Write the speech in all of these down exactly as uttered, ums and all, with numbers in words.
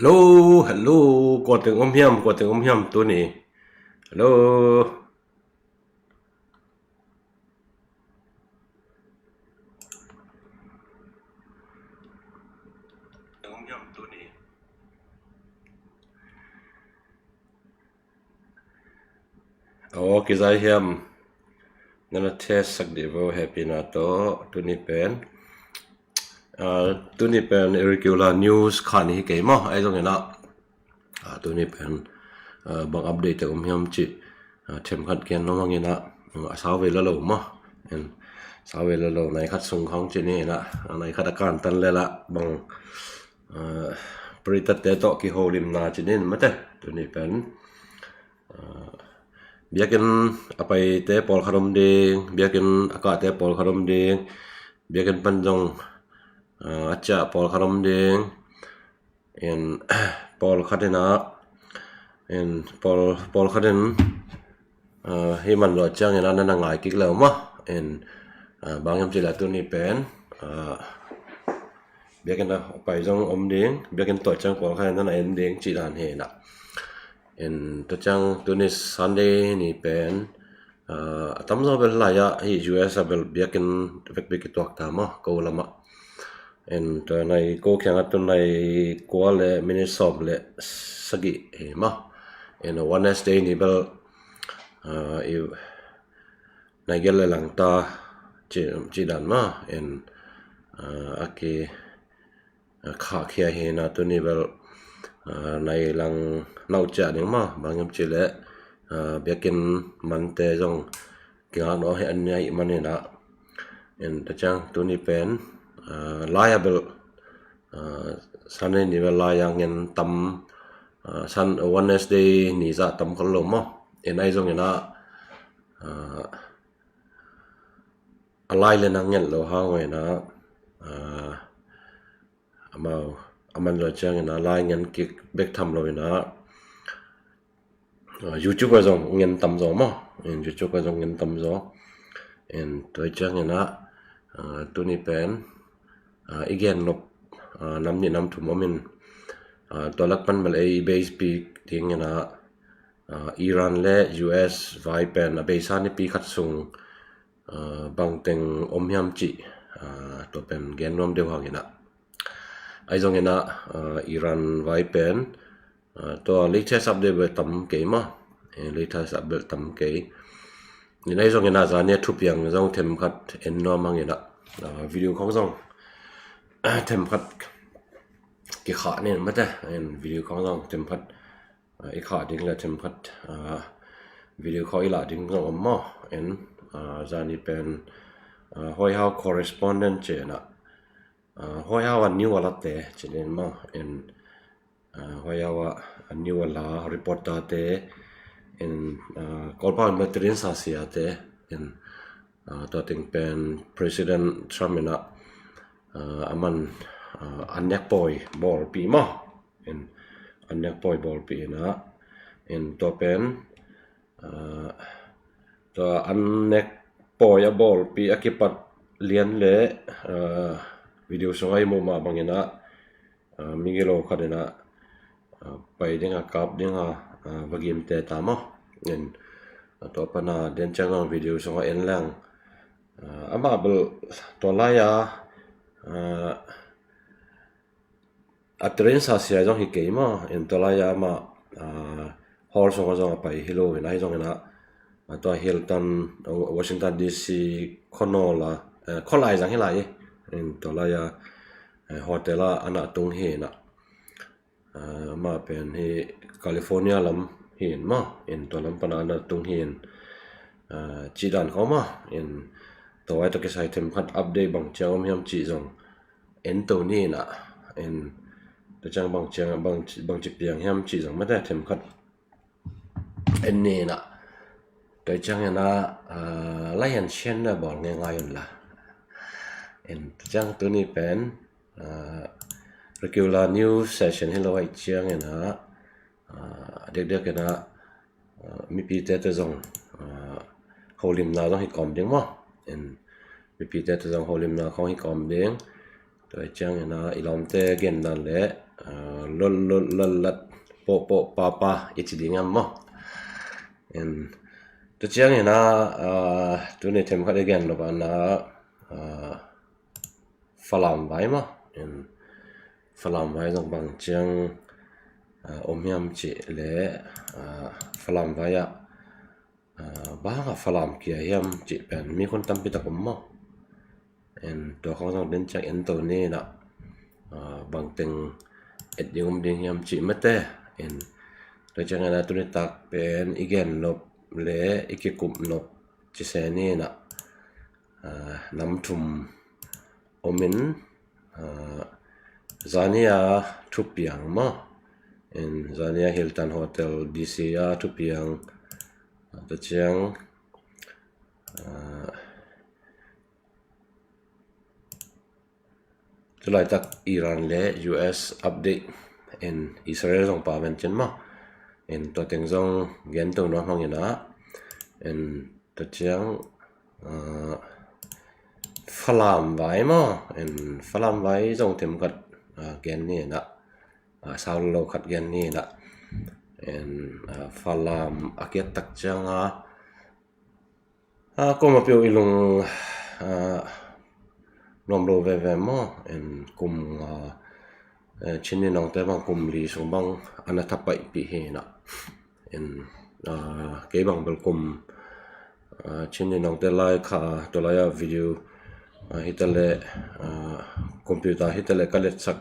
Hello, hello, kua teng om hiam, kua teng om hiam tuni. Hello. Aw, kizai hiam? Nana test sak dih vo, happy na to, tuni pen. Ah, tuni pen irregular news kha ni hi kei maw, ahi zongin ah, ah, tuni pen, ah, bang update te om hiam cih, ah, themkhat gen nuam hangin ah, mm, a sau ve la lo maw. En, sau ve la lo, nai khat sung khawng cih ni in ah, nai khat a kantan le lah bang, ah, paritate tawh kiholimna cih ni in mate, tuni pen. Ah, biakinn a paite pawlkhat om ding, biakinn a kahte pawlkhat om ding, biakinn pan zong, ah, a ciah pawlkhat om ding. In pawlkhat in ah, in pawl, pawlkhat in, ah, hih man zawh ciangin ah nana ngai kik le uh maw. In, ah, bang hiam cih leh tuni pen, ah, biakinn a pai zong om ding, biakinn tawh ciang pawlkhat in nana en ding cih dan hi in ah. In tua ciang tuni Sunday ni pen, ah, a tamzaw bel lai ah hih U S a bel biakinn vekpi kituak ta maw, ko lamah. In tua nai ko kiangah tu nai kua le minute sawm le sagih hi maw. In Wednesday ni bel, ah, i nai giat le langta cih, cih dan maw. In, ah, a ki, ah, khahkhia hi in ah tuni bel, ah, nai lang nau ciah ding maw, bang hiam cih leh, ah, biakinn mante zong kingak nuam hi an nia ih man in ah. In tua ciang tuni pen, ah, lai a bel, ah, Sunday ni bel lai a ngen tam, ah, Sun, Wednesday ni zah tam khol lo maw. In ahi zongin ah, ah, a lai le nang ngen lo hang uh in ah, ah, amau, a man zawh ciangin ah lai ngen kik bek tham lo in ah, ah, YouTube ah zong ngen tam zaw maw. In YouTube ah zong ngen tam zaw. In tua ciangin ah, ah, tuni pen, ah, i gen nop, ah, nam nih nam thum om in, ah, tua lak pan bel ei base pi dingin ah, ah, Iran le U S vai pen a beisa nipi khat sung, ah, bangteng om hiam cih, ah, tua pen gen nuam deuh hangin ah. Ahi zongin ah, ah, Iran vai pen, ah, tua latest update bel tam kei maw. Eh, latest update tam kei. In ahi zongin ah zani a thupiang zong themkhat en nuam hangin ah, ah, video khawng zong themkhat kikhah ni in mate. In video khawng zong themkhat, ah, i khah ding le themkhat, ah, video khawng i lah ding zong om maw. In, ah, zani pen, ah, White House correspondent ci in ah, ah, White House a news a late ci in maw. In, ah, White House a news a la reporter te in, ah, Kawlpau in bel tadin sasia te in, ah, tua teng pen President Trump in ah, ah, a man, ah, an nek pawi bawlpih maw. In an nek pawi bawlpih in ah, in tua pen, ah, tua an nek pawi a bawlpih a kipat lian le, ah, video sungah i muh mah bangin ah, ah, migilo khat in ah, ah, pai ding a kap ding a, ah, va gimte ta maw. In, ah, tua pan a den ciang zong video sungah en leng, ah, amah bel tua lai a, ah, a tadin sasia zong hi kei maw. In tua lai a amah, ah, hall sungah zong a pai hi lo in ahi zongin ah, ah, tua Hilton, ah, Washington D C khuanawl a, eh, khualai zang hi lai. In tua lai a, eh, hotel ah a na tung hi in ah, ah, amah pen hi California lam hi in maw. In tua lam pan a na tung hi in, ah, cih dan khawng maw. In tua ai tawh kisai themkhat update bang ciang om hiam cih zong en to ni in ah. In tua ciang bang ciang, bang, bangci piang hiam cih zong mate themkhat en ni in ah. Tua ciangin ah, ah, like and share na bawl ngeingai un la. In tua ciang tuni pen, ah, regular news session hi lo ahih ciangin ah, ah, a diakdiakin ah, ah, mipite tawh zong, ah, holimna zong hi kawm ding maw. In mipite tawh zong holimna khawng hi kawm ding. Tua ciangin ah i lawmte gendan le, ah, lol lol lal lat, poh poh pa pa i ci ding hiam maw? In, tua ciangin ah, ah, tuni themkhat i gen nop ah na, ah, Falam vai maw? In, Falam vai zong bang ciang, ah, om hiam cih leh, ah, Falam vai ah, ah, bang hang a Falam kia hiam cih pen mi khun tampi tak om maw? In, tua khong zong den ciang en to ni na, ah, bang teng et ding om ding hiam cih mate. In, tua ciangin ah tuni tak pen i gen nop leh i kikup nop ci se ni na, ah, nam thum om in, ah, zani a thupiang maw? In, zani a Hilton Hotel D C a thupiang, ah, tua ciang, ah, tu laitak Iran leh U S update, in, Israel zong pha ven cin maw? In, tua teng zong gen to nuam hang in ah, in, tua ciang, ah, Falam vai maw? In, Falam vai zong themkhat, ah, gen ni na, ah, sau lo khat gen ni na. In, ah, Falam a kiat tak ciang a, ah, kum a piu i lung, ah, nuam lo veve maw? In, kum, ah, eh, Chin Ni Nongte bang kum li sung bang ana thapaihpih hi na. In, ah, kei bang bel kum, ah, Chin Ni Nongte lai kha, tua lai a video, ah, hi ta leh, ah, computer hi ta leh ka letsak,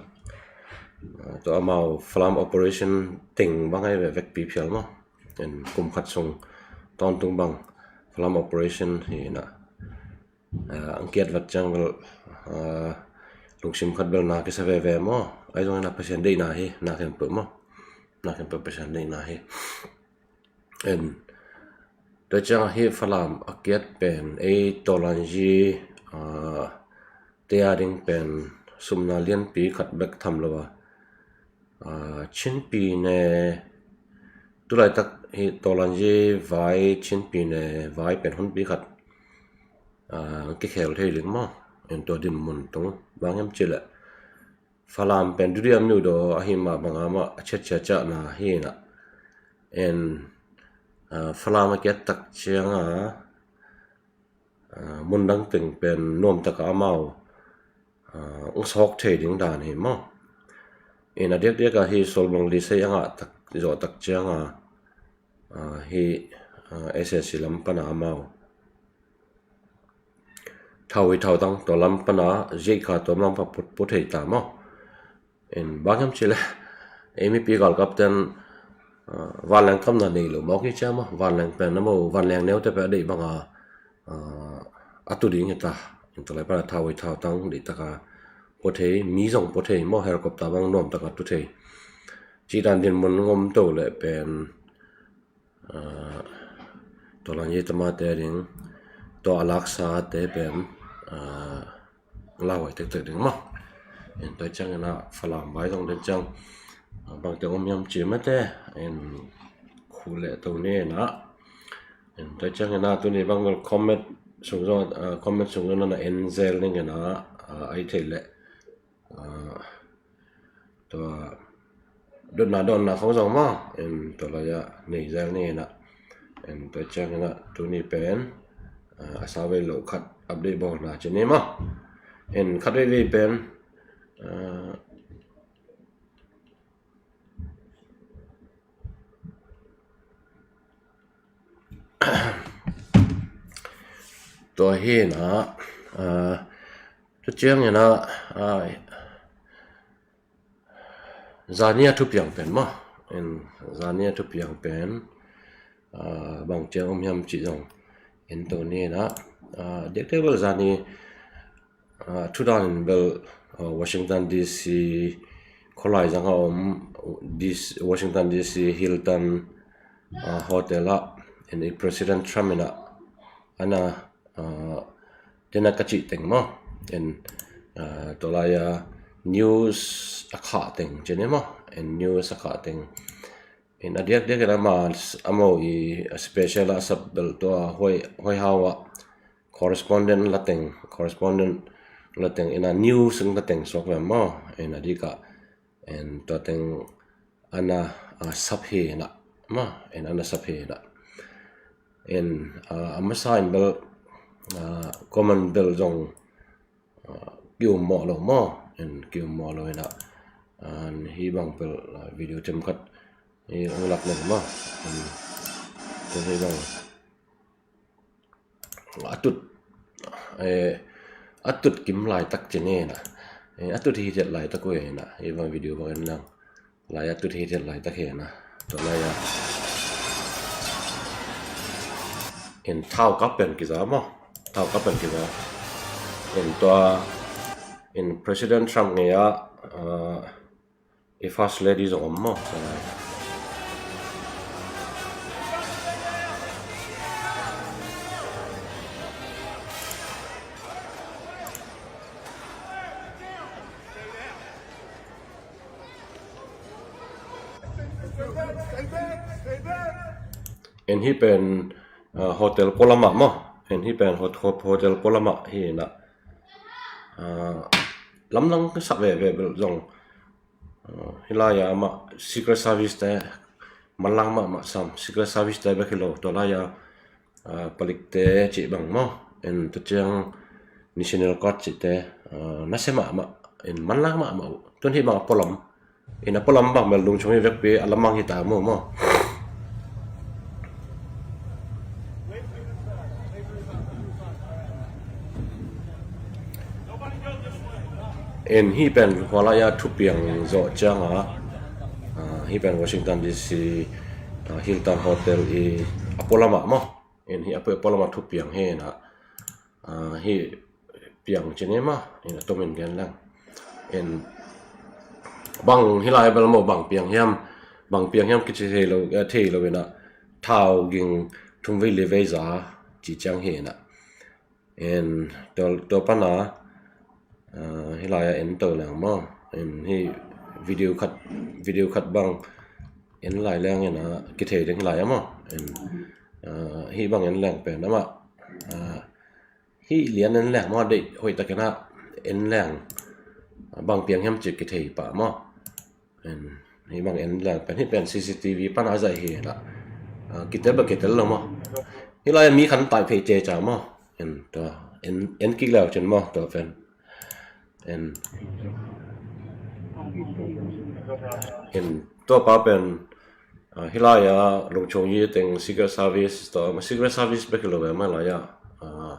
ah, tua amau Falam operation teng bang ai ve vekpi phial maw? In, kum khat sung tawntung bang Falam operation hi na. Ah, ang kiat vat ciang bel, ah, lungsim khat bel na kisa veve maw? Ai zong na Pasian deihna hi, na khempeuh maw? Na khempeuh Pasian deihna hi. In, tua ciang a hi Falam a kiat pen ei Tawlanzi, ah, te a ding pen sumna lianpi khat bek tham lo a, ah, Chin Pi Ne, tu laitak hi Tawlanzi vai, Chin Pi Ne vai pen hunpi khat, ah, kikhel thei ding maw? In, tua dinmun tung bang hiam cih leh Falam pen dudia miudo ahi mah bang a mah a ciatciat ciahna hi na. In, ah, Falam a kiat tak ciang a, ah, mundang teng pen nuamtak a amau, ah, ung sawk thei ding dan hi maw? In, a diakdiak a hi Solbong Lisei a ngah tak, zawh tak ciang a, ah, hi, ah, S A C lam pan a amau thau hi thau tang, tua lam pan a ziai kha tua lam pan put, put thei ta maw? In, bang hiam cih leh ei mipi galkap ten, ah, vanleng kamna nei lo mawk hi cia maw? Vanleng pen na maw, vanleng neute pen a deih bang a, ah, a tu ding hi ta. In, tua lai pan a thau hi thau tang, deih tak a put thei, mi zong put thei maw, helicopter bang nuamtak a tu thei. Cih dan dinmun ngom to leh pen, ah, tua lang hi ta mate ding, tua a laksa te pen, ah, lauhuai tektek ding maw? In, tua ciangin ah Falam vai zong den ciang, ah, bangte om hiam ci mate, in, khu leh to ni na. In, tua ciangin ah tuni bang bel comment sung zong, ah, comment sung zong na na en zel ning in ah, ah, ai thei leh, ah, tua dotna dawnna khong zong maw, in, tua lai ah nei zel ni in ah. In, tua ciangin ah tuni pen, ah, a sau vei lo khat update bawlna ci ni maw? In, khat veivei pen, ah, tua hi na, ah, tua ciangin ah, ah, zani a thupiang pen maw? In, zani a thupiang pen, ah, bang ciang om hiam cih zong en to ni na. Ah, diakdiak bel zani, ah, thu dan in bel, ah, Washington D C khualai zang a om, D C, Washington D C Hilton, ah, Hotel ah, in, i President Trump in ah, ana, ah, tena ka cih teng maw? In, ah, tua lai a news a khah teng ci ni maw? In, news a khah teng. In, a diakdiak in ama, amau i special a sap bel tua Huai, Huai Hau ah correspondent la teng, correspondent la teng, in, a news in la teng suak ve maw? In, a dik ah En tua teng ana, ah, sap hi na, ma, en ana sap hi na. En, ah, a masa in bel, ah, comment bel zong, ah, ki-um mawh lo maw, en ki-um mawh lo hi na. Ah, hih bang bel, ah, video themkhat hi ong lak lo maw, en tua hih bang a tut, eh, a tut kim laitak ci ni na. Eh, a tut hi thiat laitak uh hi na. Hih bang video bang en lang. Lai a tut hi thiat laitak hi na. Tua lai a. En thau kap pen kiza maw. Thau kap pen kiza. En tua, en President Trump ngei a, ah, i First Lady zong om maw. En hih pen, ah, hotel pualamah maw. En hih pen hot-, hot-, hotel pualamah hi na. Ah, lamdang sak veve bel zong, ah, hih lai-ah mah Secret Service te manlang mahmah sam, Secret Service te bek hi lo, tua lai-ah, ah, palikte cih bang maw, en tua ciang National Guard cihte, ah, nasia mahmah, en manlang mahmah uh. Tun hih bang a pualam, en a pualam bang bel lungchung hi vekpi a lamang hi ta maw maw. En hih pen hua lai-a thupiang zawh cianga, ah, hih pen Washington D C, ah, Hilton Hotel i a pualamah maw. En hih a pualamah thupiang hi na, ah, hih piang ci ni maw, en a tomin gen leng. En bang hih lai bel maw bang piang hiam, bang piang hiam kici thei lo, eh, thei lo hi na, thau ging thum vei li vei za ci ciang hi na. En tua, tua pana, ah, hih lai-a en to leng maw. En hih video khat, video khat bang en lai leng en a kithei ding hih lai-a maw. En, ah, hih bang en leng pen amah, ah, hih lian en leng maw, deih hoih takin a en leng, ah, bang piang hiam ci kithei pah maw. En, hih bang en leng pen, hih pen C C T V pana a zaih hi na. Ah, kitel bek kitel lo maw. Hih lai mi khan tai phei ceca maw. En tua, en, en kik leu cin maw tua pen. En, en tua pa pen, ah, hih lai-a lungchung yi teng Secret Service tua, ma Secret Service bek hi lo ve ma lai-a, ah,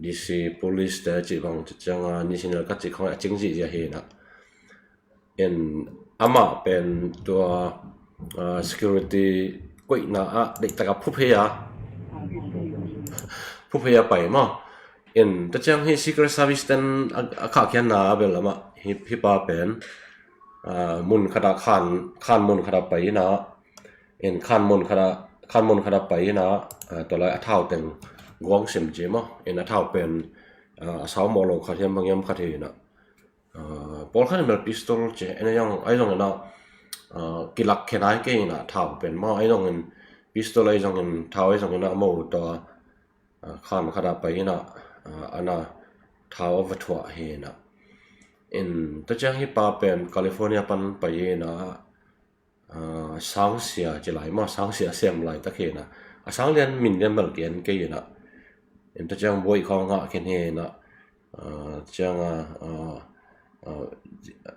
D C Police te cih bang ci cianga, National Guard cih khong a cing zihziah hi na. En amah pen tua, ah, security koihna ah deihtaka phuphei a, phuphei a pai maw. En tua ciang hih Secret Service ten a, a khahkhiatna a bel amah hih, hih pa pen, ah, mun khata khan, khan mun khata pai ina, en khan mun khata, khan mun khata pai ina, ah, tua lai a thau teng guang sim ci maw. En a thau pen, ah, a sau mawh lo khat hiam bang hiam khat hi na. Ah, pawlkhat in bel pistol ci, en a zong, a zong ina, ah, kilak khe nai kei ina thau pen maw, a zong in pistol a zong in thau a zong ina a mo tua, ah, khan khata pai ina, ah, ana thau a va thuah hi na. En tua ciang hih pa pen California pan pai ina, ah, sangsia ci lai maw, sangsia sem laitak hi na. A sang lian min lian bel ki en kei hi na. En tua ciang buai khawng ngah khin hi na. Ah, ciang a, ah, ah,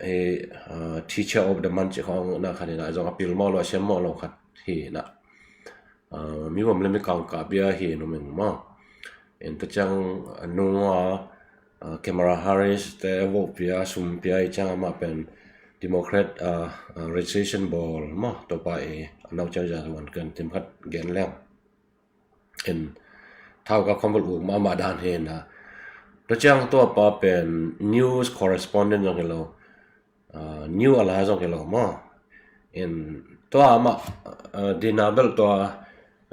eh, ah, Teacher of the Month ci khawng na khat hi na. A zong a pil mawh lo, a sem mawh lo khat hi na. Ah, mi vom le mi kangkah bia hi numeng maw. En tua ciang a nunga, ah, Kamala Harris te vote pia, sum pia i ciang amah pen Democrat, ah, ah, registration bawl maw, tua pa i a nau ciang za wan kan tim khat gen leng. En thau ka khawm bel uk mahmah dan hi na. Tua ciang tua pa pen news correspondent zong hi lo. Ah, new a la zong hi lo maw. En tua amah, ah, dina bel tua,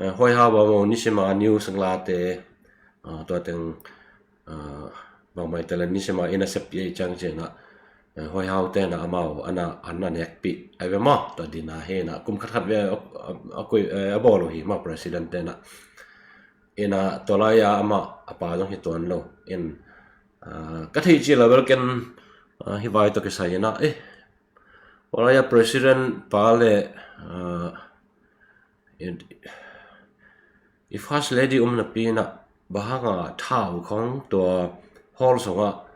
ah, White House a maw nisima news a late, ah, tua teng, ah, bangmai tele nisima ina sep i ciang ci na, ah, White House te na amau ana, ana nekpih ai ve maw, tua dina hi na kum khat khat ve a, a, a kui, eh, a bawl uh hi maw president te na. Ina tua lai-a amah a pa zong hi tuan lo. En, ah, ka theih cih la bel ken, ah, hih vai tawh kisai ina, eh, Hualai a president pa le, ah, i, i first lady umnapi inah bang hanga thau khong tua hall sungah,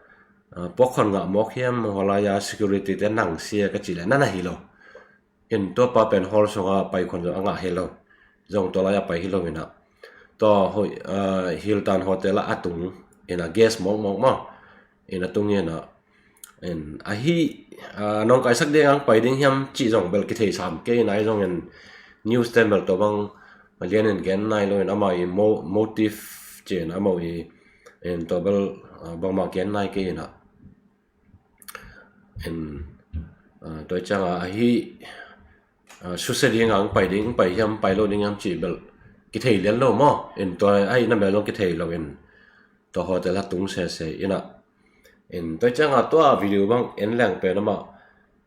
ah, puak khon ngah mawk hiam, hualai a security te nang sia ka cih leh na na hi lo. In tua pa pen hall sungah pai khon zong a ngah hi lo. Zong tua lai a pai hi lo inah. Tua hoih, ah, Hilton Hotel ah a tung inah guest mawkmawk maw. In a tung inah. In ahi, ah, nawngkaisak ding ang pai ding hiam cih zong bel kithei sam kei inah, ahi zongin news ten bel tua bang lianin gen nai lo in amau i mo-, motive cih in amau i, in tua bel, ah, bangmah gen nai kei inah. In, ah, tua ciangah ahi, ah, susia ding ang pai ding, pai hiam, pai lo ding hiam cih bel kithei lian lo maw. In tua ahi na bel zong kithei lo in tua hotel ah tung sese inah. In tua ciangah tua video bang en leng pen amah,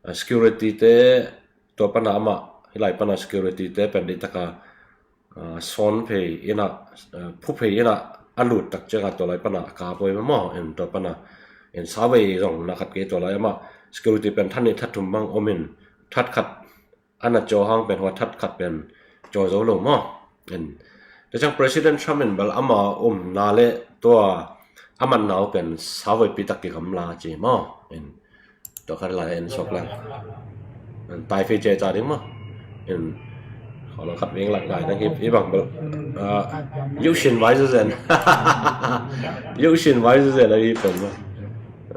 ah, security te tua pana amah, hih lai pana security te pen deih taka, ah, sawn phei inah, ah, phu phei inah a lut tak ciangah tua lai pana a kap uh hi maw. In tua pana in sawtvei zong na khat kei tua lai amah security pen that nih that thum bang om in that khat a na caw hang pen hua that khat pen caw zo lo maw. In tua ciang President Trump in bel ama umna le tua a manna uh pen sawtveipi tak kigamla ci maw. In tua khat lai en sawk leng. In tai fei ce ca ding maw. In khaw lang khat veng lak lai nang hi, hi bang bel, ah, yu shin vai zu zen. Yu shin vai zu zen a hi pen maw.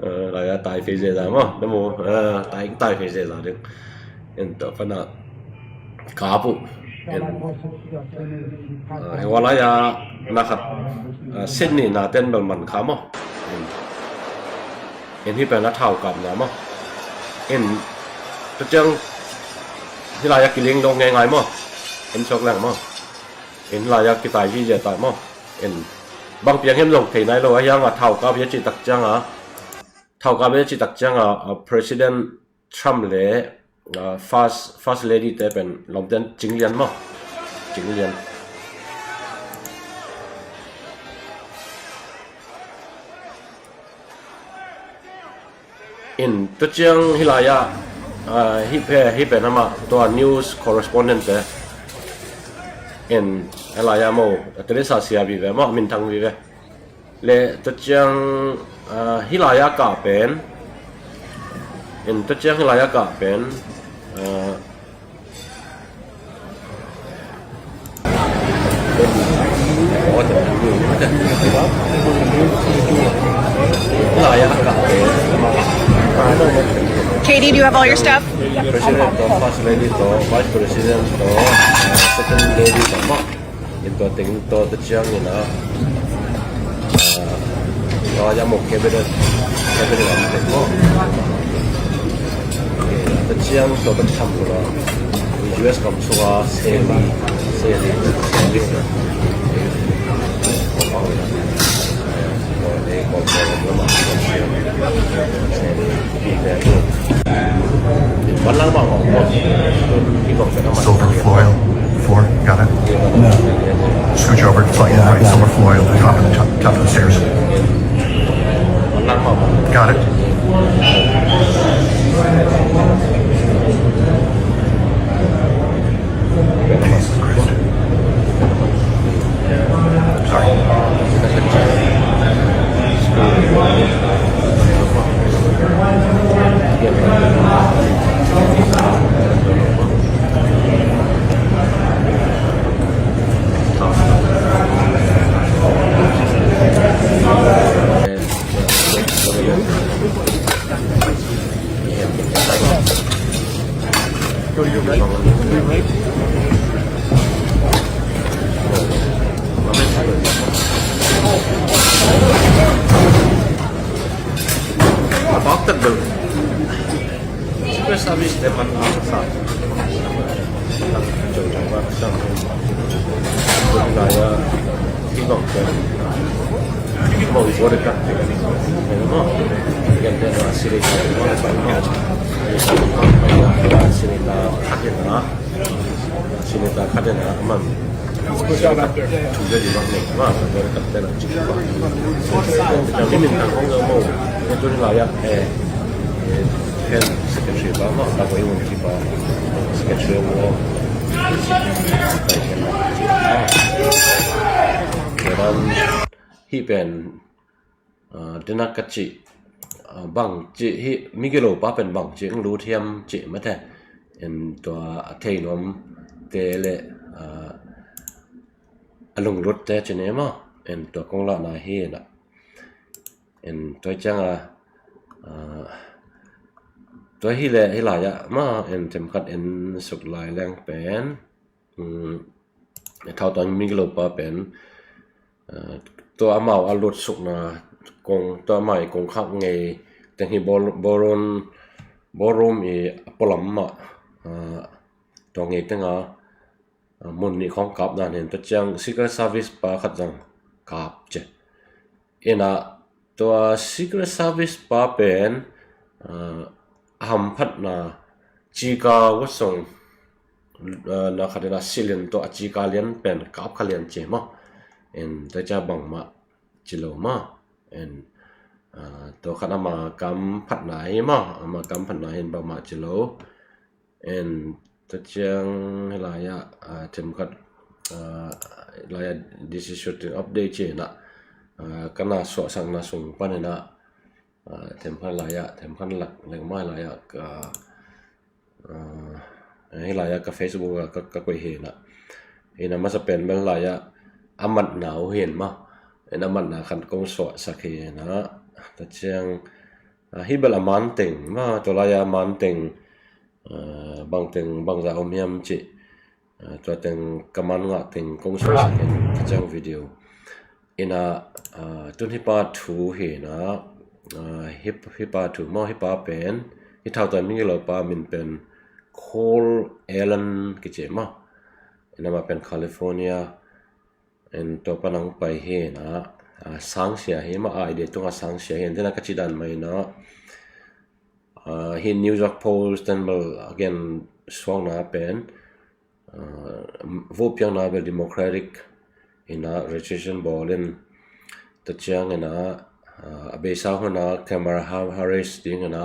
Ah, lai a tai fei ce ca maw. Na mu, ah, tai, tai fei ce ca ding. In tua pana kap uh. In, ah, hih hualai a na khat, ah, Sydney na ten bel man kha maw. In, in hih pen a thau kapna maw. In tua ciang hih lai a kiling lo ngeingai maw. In sawk leng maw. In hih lai a kitai hi zia tai maw. In bang piang hiam zong thei nai lo, ahi hangah thau kap hi a cih tak ciangah, thau kap hi a cih tak ciangah, ah, President Trump le, ah, First, First Lady te pen lawmten cing lian maw. Cing lian. In tua ciang hih lai ah, ah, hih phe, hih pen amah tua news correspondent te. In hih lai ah maw, Teresa sia vive maw, minthang vive. Le tua ciang, ah, hih lai a kah pen, in tua ciang hih lai a kah pen, ah, hih lai a kah pen, Katie, do you have all your stuff? President to, First Lady to, Vice President to, Second Lady to maw. In tua teng tua tua ciangin a, ah, tua ya maw cabinet, cabinet lam teng maw. Tua ciang tua tua tham kula U S kam sunga seli, seli, seli. Silver foil, four, got it? No. Scooch over, slightly right, silver foil, top of the, top, top of the stairs. Got it? Jesus Christ. Sorry. Secret Service te man a sa. Lai a, i bang te. Mo i bore ka. Mo. Yan te na siri ka. Mo pa mo. Siri na khat na. Siri na khat na man. Jadi bang mo. Ma, bore ka te na. Jadi min na hong mo. Itu ni lai a. Eh. Ken secretary pa mah, ka koi un ci pa secretary wo. Kedan hi pen, ah, dena ka ci, ah, bang ci hi, mi gilo pa pen bang ci ang lu thiam ci mate. En tua a thei nom te le, ah, a lunglut te ci ne mah. En tua kong la na hi na. En tua ciang a, ah, tua hi le hi lai ah mah en themkhat en suk lai leng pen, um, thau tang mi gilo pa pen, ah, tua amau a lut sukna kong, tua amau i kong khak ngei teng hi ball-, ballroom, ballroom i a pualam mah, ah, tua ngei teng a, ah, mun nih khong kap dan hin tua ciang Secret Service pa khat zong kap ci. Ina tua Secret Service pa pen, ah, a hamphatna cika wasong, ah, na khat ina silin tua a cika lian pen kap kha lian ci mah. En tua ciang bangmah ci lo mah. En, ah, tua khat ama kam phatna hi mah, ama kam phatna hin bangmah ci lo. En tua ciang hi lai ah, ah, themkhat, ah, lai ah, this is shooting update ci na, ah, ka na suahsakna sung pan ina, ah, themkhat lai ah, themkhat lak leng mai lai ah, ka, ah, hi lai ah ka Facebook ah ka, ka koih hi na. Ina masa pen bel lai ah a matna uh hin mah. Ina matna khat kong suahsak hi na. Tua ciang, ah, hi bel a man teng mah, tua lai ah a man teng, ah, bang teng, bangza om hiam ci. Ah, tua teng ka man ngah teng kong suahsak hi na, tua ciang video. Ina, ah, tun hi pa thu hi na, ah, hi, hi pa thu mah, hi pa pen, hi thau tang mi gilo pa min pen Cole Allen kici mah. Ina mah pen California, en tua pan ang pai hi na, ah, sangsia hi mah, ah, i de tunga sangsia hi, en dena ka ci dan mai na, ah, hi New York Post ten bel again suakna pen, ah, vote piakna bel Democratic ina registration bawl in tua ciang ina, ah, a beisa huna Kamala Ha-, Harris ding ina,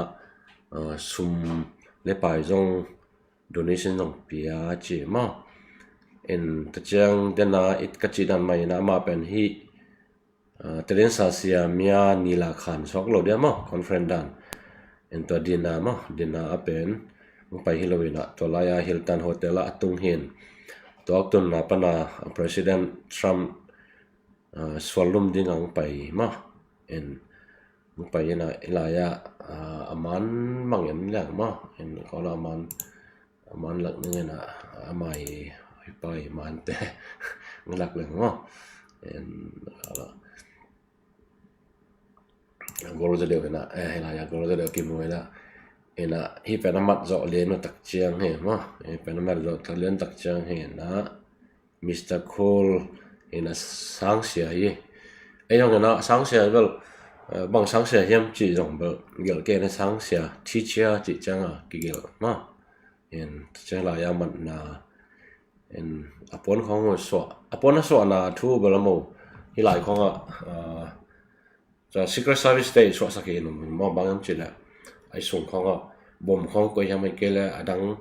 ah, sum le pai zong donation zong pia ci mah. En tua ciang dena it ka ci dan mai ina ama pen hi, ah, talen sa sia mia ni la khan suak lo dia mah, conference dan. En tua dinner mah, dinner a pen ang pai hi lo ina, tua lai ah Hilton Hotel ah a tung hin. Tua tunna pana President Trump, ah, sual lum ding ang pai mah. En ang pai ina i lai ah, ah, a man mang en leng mah. En kau la a man, a man lak ning ina, a mai, hi pa i man te. Ang lak leng mah. En kau la gol za deuh ina, eh, hi lai ah gol za deuh kimu ina. Ina hi pen a mat zawh lian uh tak ciang hi mah. Hi pen a mat zawh tak lian tak ciang hi ina. Mister Cole ina sangsia hi. Ei zong ina sangsia bel, eh, bang sangsia hiam ci zong bel gelh kei ina sangsia, teacher ci ciang a kigelh mah. En tua ciang lai ah a matna, en a puan khong suah, a puan a suahna thu bel a mo. Hi lai khong ah, ah, Secret Service te i suahsak hi num mah, bang hiam ci le, a i sung khong ah bom khong koi hiam, hi kei le a dang,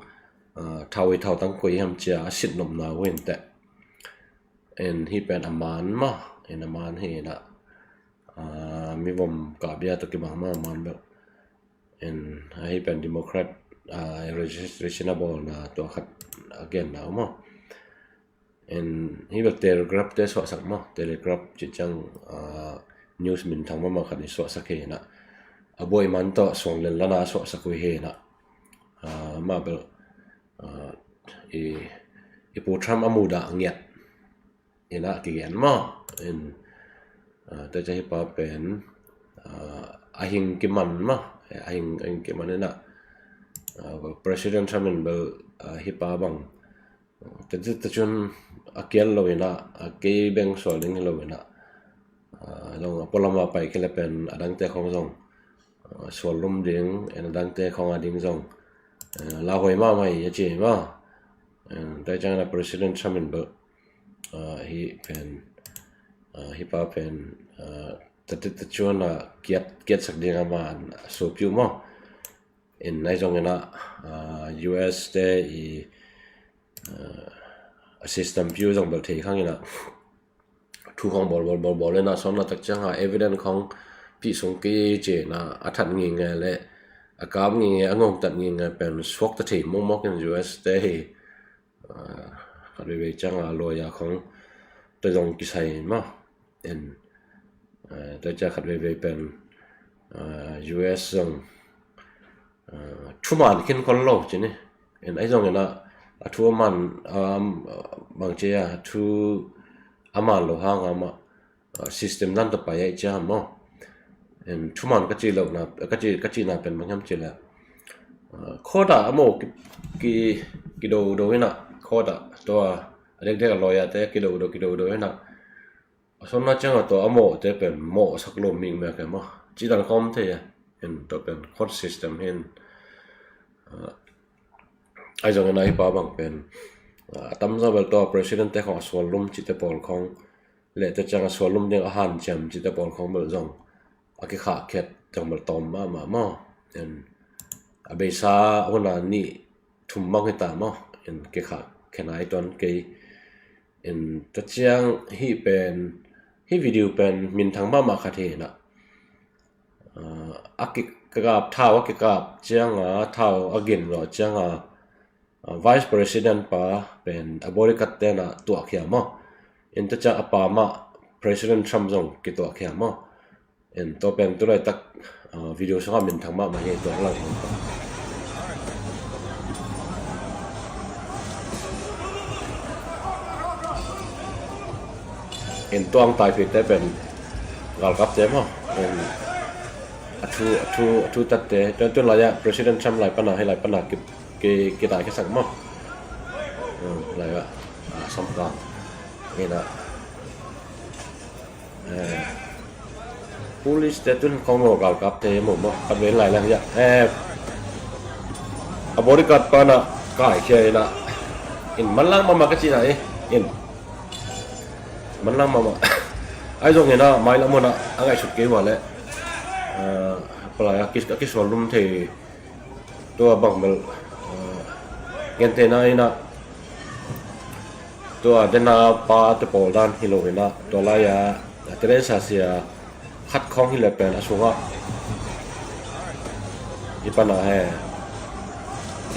ah, thau i thau tang koi hiam ci a a sit nopna uh hi inteh. En hi pen a man mah, en a man hi ina, ah, mi vom kah bia tawh kibang mah a man bel. En hi pen Democrat, ah, registration a bawlna tua khat a genna uh mah. En hi bel Telegraph te suahsak mah, Telegraph ci ciang, ah, news minthang mahmah khat i suahsak hi ina. A buai man tawh suang lenlana a suahsak uh hi ina. Ah, mah bel, ah, i, i pu Trump a mudah ngiat ina kigen mah. En, ah, tua ciang hi pa pen, ah, a hing kiman mah, a hing, a hing kiman ina, ah, President Trump in bel, ah, hi pa bang, Tua, tua, tua ciang a kial lo ina, a kei beng sual ding hi lo ina, ah, zong a pualam a pai kei le pen a dangte khong zong, ah, sual lum ding, en a dangte khong a ding zong, ah, lauhuai mahmah hi a ci mah. Ah, tua ciang ina President Trump in bel, ah, hi pen, ah, hi pa pen, ah, tua, tua, tua ciang a kiat, kiatsak ding a man a suapiu mah. In ahi zongin ah, ah, U S te i, ah, a system view zong bel thei khang in ah, thu khong bawl bawl bawl bawl in ah, suan na tak ciang a evidence khong pih sung kei ci in ah, a that nginge le a kap nginge, a ngongtat nginge pen suakta thei mawkmawk in U S te hi. Ah, khat veivei ciang a lawyer khong tua zong kisai maw. In, ah, tua ciang khat veivei pen, ah, U S zong, ah, thuman khin khol lo ci ni. In ahi zongin ah, a thu a man, um, bang ci a, thu a man lo hang a mah, ah, system dan tawh pai ahih ciang maw. In thuman ka cih lohna, ka cih, ka cihna pen bang hiam cih leh, ah, court ah a maw ki, ki, kido do in ah, court ah tua a dekdek a lawyer te kido do, kido do in ah, a suanna ciang a tua a mawhte pen mawhsak lo mikmek e maw. Cih dan khawm thei a, in tua pen court system hi in, ah, ahi zongin ah hih pa bang pen, ah, a tamzaw bel tua president te khong a sual lum cihte pawl khong le tua ciang a sual lum ding a hanciam cihte pawl khong bel zong a kikhahkhiat zong bel tawm mahmah maw. In a beisa a hun a nih thum bang hi ta maw. In kikhahkhiat a i tuan kei. In tua ciang hih pen, hih video pen minthang mahmah khat hi in ah, ah, a kikap, thau a kikap ciang a, thau a gin zawh ciang a, ah, Vice President pa pen a bodyguard te in ah tuahkhia maw. In tua ciang a pa mah President Trump zong kituahkhia maw. In tua pen tu laitak, ah, video sungah minthang mahmah hi, tua lang. In tua ang taipite pen galkapte maw. In a thu, a thu, a thu tatte. Tua tun lai-ah President Trump lai pana, hih lai pana ki, ki, kitai kisak maw. Hmm, lai-ah, ah, samkang. In ah, eh, police te tun kong lo galkapte maw maw. Khat vei lai lang ya. Eh, a bodyguard pana kaikhia in ah, in manlang mahmah ka cihna hi. In manlang mahmah. Ahi zongin ah mailam hun ah a ngaihsut kei uh a leh, ah, palai a ki, a kisual lum thei tua bang bel, ah, gentehna in ah, tua dena pa te pawl dan hi lo in ah, tua lai-a, ah, Teresa sia khat khong hi le pen a sungah i pana he.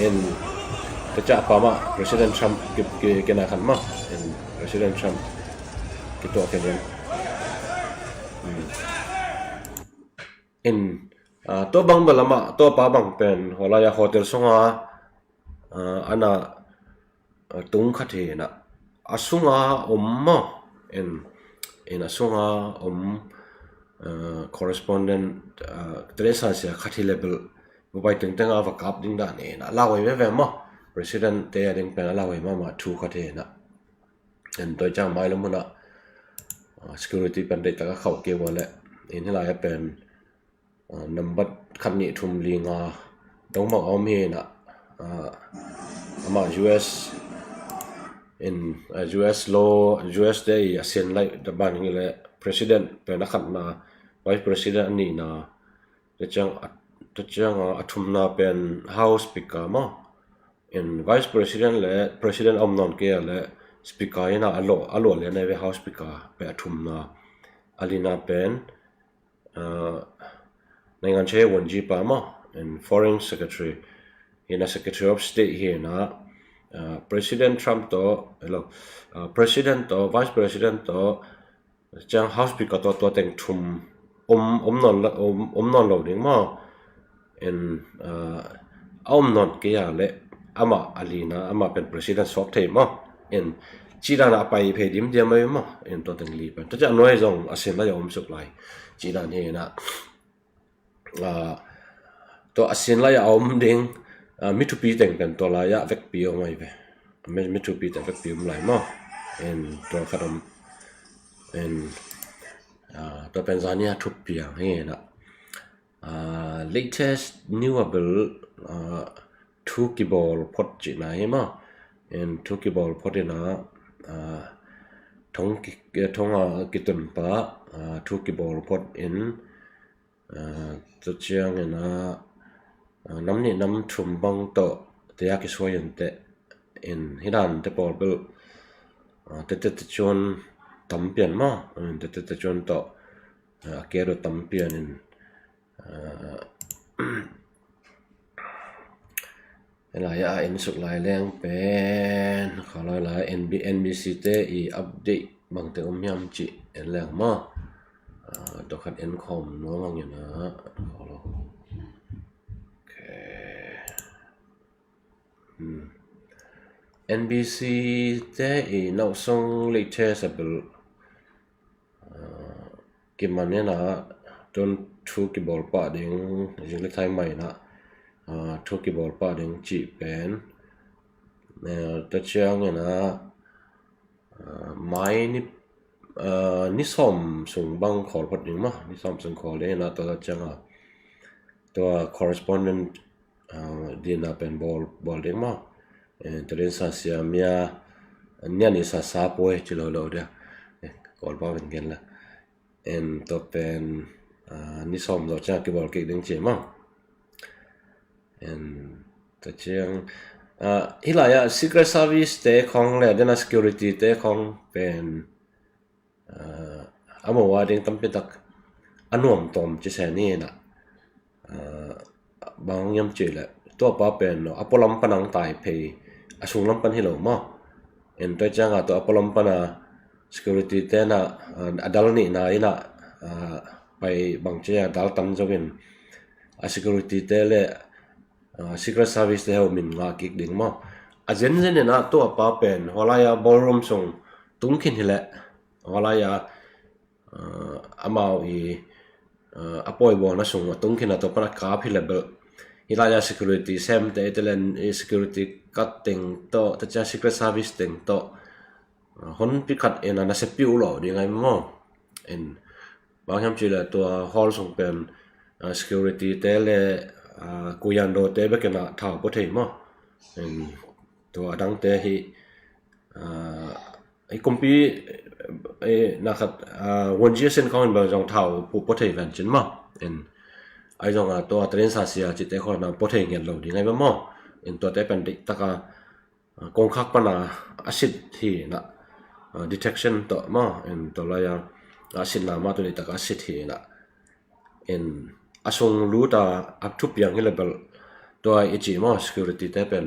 In tua ciang a pa mah President Trump ki, ki, kina khan mah. In President Trump kituah khin in. Hmm. In, ah, tua bang bel amah, tua pa bang pen hua lai-a hotel sunga, ah, ana, ah, tung khat hi in ah, a sunga om maw. In, in a sunga om, ah, correspondent, ah, Teresa sia khat hi le bel, mobile tengteng a va kap ding dan in ah, a lauhuai veve maw. President te a ding pen a lauhuai mahmah thu khat hi in ah. In tua ciang mailam hun ah, ah, security pen deihtak a khauh kei uh a leh, in hih lai-ah pen, ah, nambat khat nih thum li nga dong bang a om hi in ah, ah, amah U S in, ah, U S law, U S te i a sin laih ta ban hi le, president pen a khatna, vice president a nihna, tua ciang a, tua ciang a, a thumna pen House Speaker maw. In Vice President le President a om nawn kei a leh Speaker in ah a lawh, a lawh lian ahi ve, House Speaker pen a thumna. A lina pen, ah, naingan che wonji pa maw. In Foreign Secretary, in a Secretary of State hi in ah, ah, President Trump tawh, hello, ah, President tawh, Vice President tawh, ciang House Speaker tua, tua teng thum om, om nawn lo, om, om nawn lo ding maw. In, ah, a om nawn kei a leh amah a lina, amah pen president suak thei maw. In cih dan a pai phei dimdiam ahi maw. In tua teng li pen tua ciang a nuai zong a sin lai a om suk lai. Cih dan hi in ah, ah, tua a sin lai a om ding, ah, mi thupi teng pen tua lai-ah vekpi om ahi ve. Mi, mi thupi teng vekpi om lai maw. In tua khat om. In, ah, tua pen zani a thupi ang hi in ah. Ah, latest new a bel, ah, thu kibawl phot cihna hi maw. In thu kibawl phot in ah, ah, thong ki, thong a kitun pa, ah, thu kibawl phot in, ah, tua ciang in ah, nam nih nam thum bang tawh te a kisuai in teh, in hi dan te pawl bel tete te cun tam pian maw, in tete te cun tawh a ke do tam pian in, lai a en suk lai leng pen kha lai lai NB NBC te i update bangte om hiam ci en leng maw. Tawh khat en khawm nuam ang in a kha lo. NBC te i nauhsung latest a bel kiman in a tun thu kibawl pah ding, zing le thai mai in a thu kibawl pah ding cih pen ta ciang in a mai ni ni sawm sung bang khawl phot ding maw, ni sawm sung khawl ding in a tua ta ciang a tua correspondent dina pen bawl bawl ding maw. Tua din sa siam ia nian i sa sa puai ci lo lo dia. Kawl pau pen gen la en tua pen ni sawm zawh ciang kibawl kik ding ci maw. En tua ciang hi lai ah Secret Service te khong le dena security te khong pen a mo a ding tampi tak a nuam tawm ci se ni na. Bang hiam ci le tua pa pen a pualam pan ang tai phei, a sunglam pan hi lo maw. En tua ciang a tua a pualam pan a security te na a dal ni na in a pai bang ci a dal tan zo in a security te le Secret Service te ho min ngah kik ding maw. A zenzen in a tua pa pen hua lai a ballroom sung tung khin hi le hua lai a amau i a pawi bawlna sung a tung khin a tua pan a kap hi le bel hi lai a security sem te te len i security kat teng tawh ta cia Secret Service teng tawh honpi khat in a na se piu lo ding ai maw. En bang hiam ci le tua hall sung pen security te le kuyan do te bek in a thau pua thei maw. En tua a dang te hi i kumpi na khat wonji a sin khawng in bang zong thau pu pua thei ven cin maw. En ai zong a tua train sa sia ci te khawng na pua thei ngen lo ding ai maw. En tua te pen dik taka kongkhak pan a a sit hi na detection tawh maw. En tua lai a a sit na ma tu dik taka a sit hi na. En a sung lut a a thupiang hi le bel tua i ci maw security te pen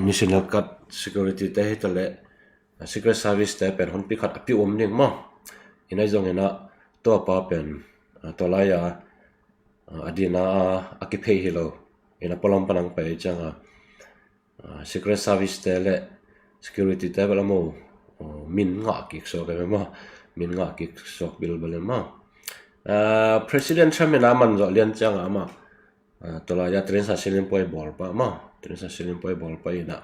national guard security te hi ta le Secret Service te pen honpi khat a piu om ding maw. In ai zong in a tua pa pen tua lai a a dina a kiphei hi lo. In a pualam pan ang pai ciang a Secret Service te le security te bel a mo min ngah kik suak em maw. Min ngah kik suak bilbal em maw. President Trump in a man zawh lian ciang a amah tua lai a train sa silim puai bawl pah maw. Train sa silim puai bawl pah in a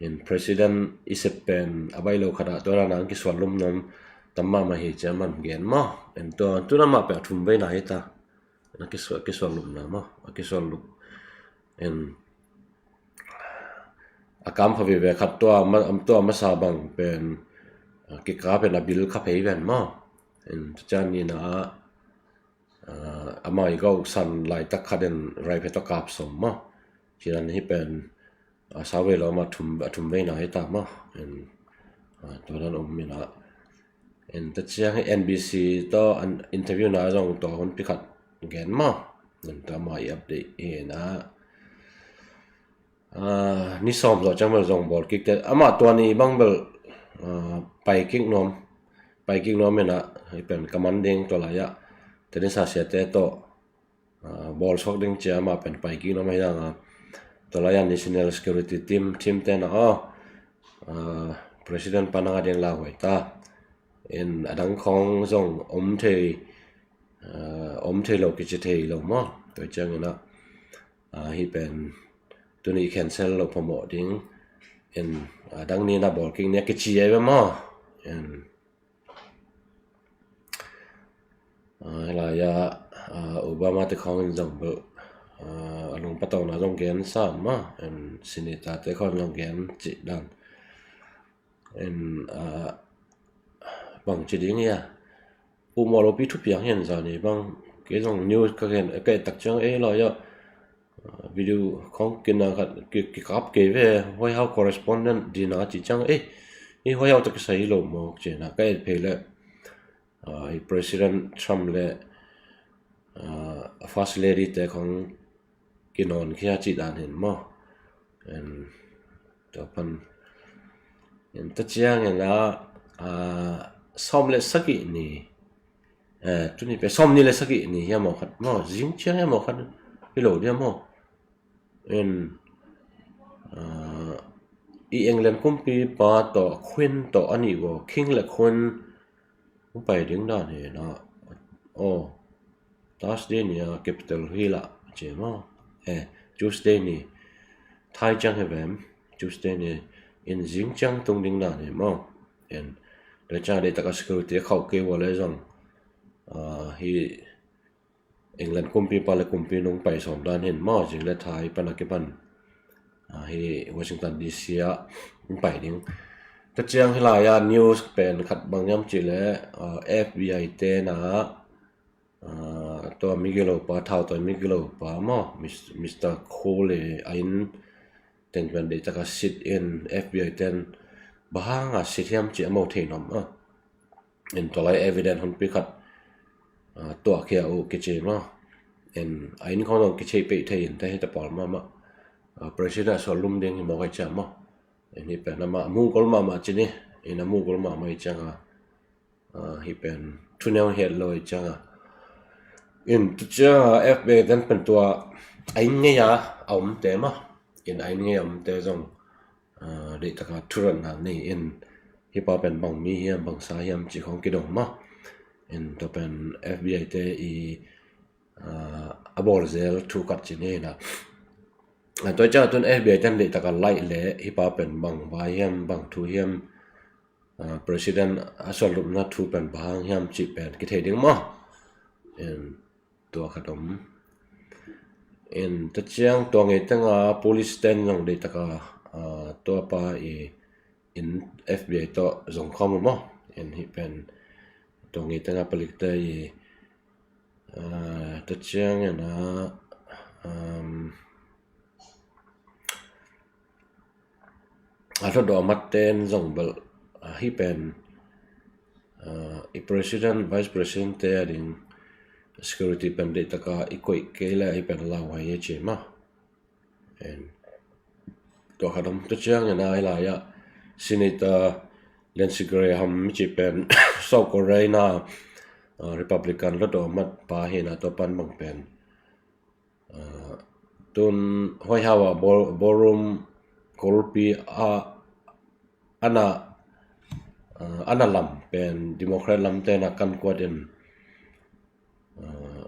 in president i sep pen a bai lo khat a tua dan a ang kisual lum nuam tam mahmah hi ci a man gen maw. En tua tuna mah peh a thum veina hi ta. A kisual lupna maw a kisual lup. En a kam pha veve khat tua masa bang pen kika pen a bil kha phei ven maw. En tua ciang ni na a amah i gawh san laitak khat in raiphe tawh kap sawm maw. Cinan hi pen a sau vei lo a thum veina hi ta maw. En tua dan om in a en ta ciang hi NBC tawh an interview na zong tua honpi khat gen maw. En tua amah i update hi na. Ni sawm zawh ciang bel zong bawl kik te amah tua ni bang bel pai kik nuam. Pai kik nuam in a hi pen ka man ding tua lai a tenis a sia te tawh bawl suak ding ci a amah pen pai kik nuam hi dang a. Tua lai a national security team team te na aw president pan a ding lauhuai ta. In a dang khawng zong om thei om thei lo kici thei lo maw. Tua ciang in a hi pen tuni cancel lo phamawh ding. In a dang ni na bawl kik ni a kici ai ve maw. In lai a Obama te khawng in zong bel a lungpatawna zong gen sa maw. In sinita te khawng zong gen cih dan. In bang ci ding ia pumawh lopi thupiang hian zani bang kei zong news ka gen ka et tak ciang ei lai a Video khong kina khat ki, kikap kei ve, White House correspondent dina ci ciang, eh, i White House tawh kisai hi lo maw ci na ka et phei le, ah, i President Trump le, ah, First Lady te khong kinawn khia ci dan hin maw. En, tua pan. En, ta ciang en la, ah, sawm le sagih ni, eh, tuni pe sawm ni le sagih ni hiam maw khat maw, zing ciang hiam maw khat, hi lo dia maw. En, ah, i England kumpipa tawh Queen tawh a nih vaw, King le Queen hong pai ding dan hi na. Oh, Thursday ni a Capitol Hill ah ci maw. Eh, Tuesday ni. Thai ciang hi vem. Tuesday ni in zing ciang tung ding dan hi maw. En, tua ciang deih taka security khauh kei vua le zong, ah, hi England kumpipa le kumpi nung pai sawm dan hin maw, zing le thai pan a kipan, ah, hi Washington D C ah hong pai ding. Ta ciang hi lai-ah news pen khat bang hiam cih le, ah, F B I te na, ah, tua migilopa, thau tua migilopa maw, Mis-, Mister Cole a inn ten pen deih taka sit in F B I ten bang hanga sit hiam cih a mo thei nuam a. En, tua lai evidence hon pi khat, ah, tuah khia uh kici maw. En, a inn khong zong kici peih thei in ta hi ta pawl mahmah. Ah, President a sual lum ding hi maw kai ciang maw. En, hi pen amah a mugol mahmah ci ni. En, a mugol mahmah hi ciang a, ah, hi pen thuneu het lo hi ciang a. En, tu ciang a F B I ten pen tua a inn ngei a a omte maw. En, a inn ngei a omte zong, ah, deih taka thuratna nei in, hi pa pen bang mi hiam, bang sa hiam cih khong kidong maw. En, tua pen F B I te i, ah, a bawl zel thu khat ci ni hi na. Ah, tua ciang tun F B I ten deih taka laih le hi pa pen bang vai hiam, bang thu hiam, ah, President a sual lupna thu pen bang hiam cih pen kithei ding maw. En, tua khat om. En, ta ciang tua ngei teng a police ten zong deih taka, ah, tua pa i in F B I tawh zong khawm uh maw. En, hi pen tua ngei teng a palik te i, ah, ta ciang en a, um, a hlawtdawh a mat ten zong bel, ah, hi pen, ah, i President, Vice President te a ding security pen deih taka i koih kei le hi pen lau hai hi ci maw. En, tua khat om. Ta ciang en a hi lai-ah Senator Lindsey Graham mi ci pen South Carolina, ah, Republican hlawtdawh a mat pa hi na, tua pan bang pen, ah, tun White House a ball-, ballroom kulpi a, a na, ah, a na lam pen Democrat lam te na kan kuat in, ah,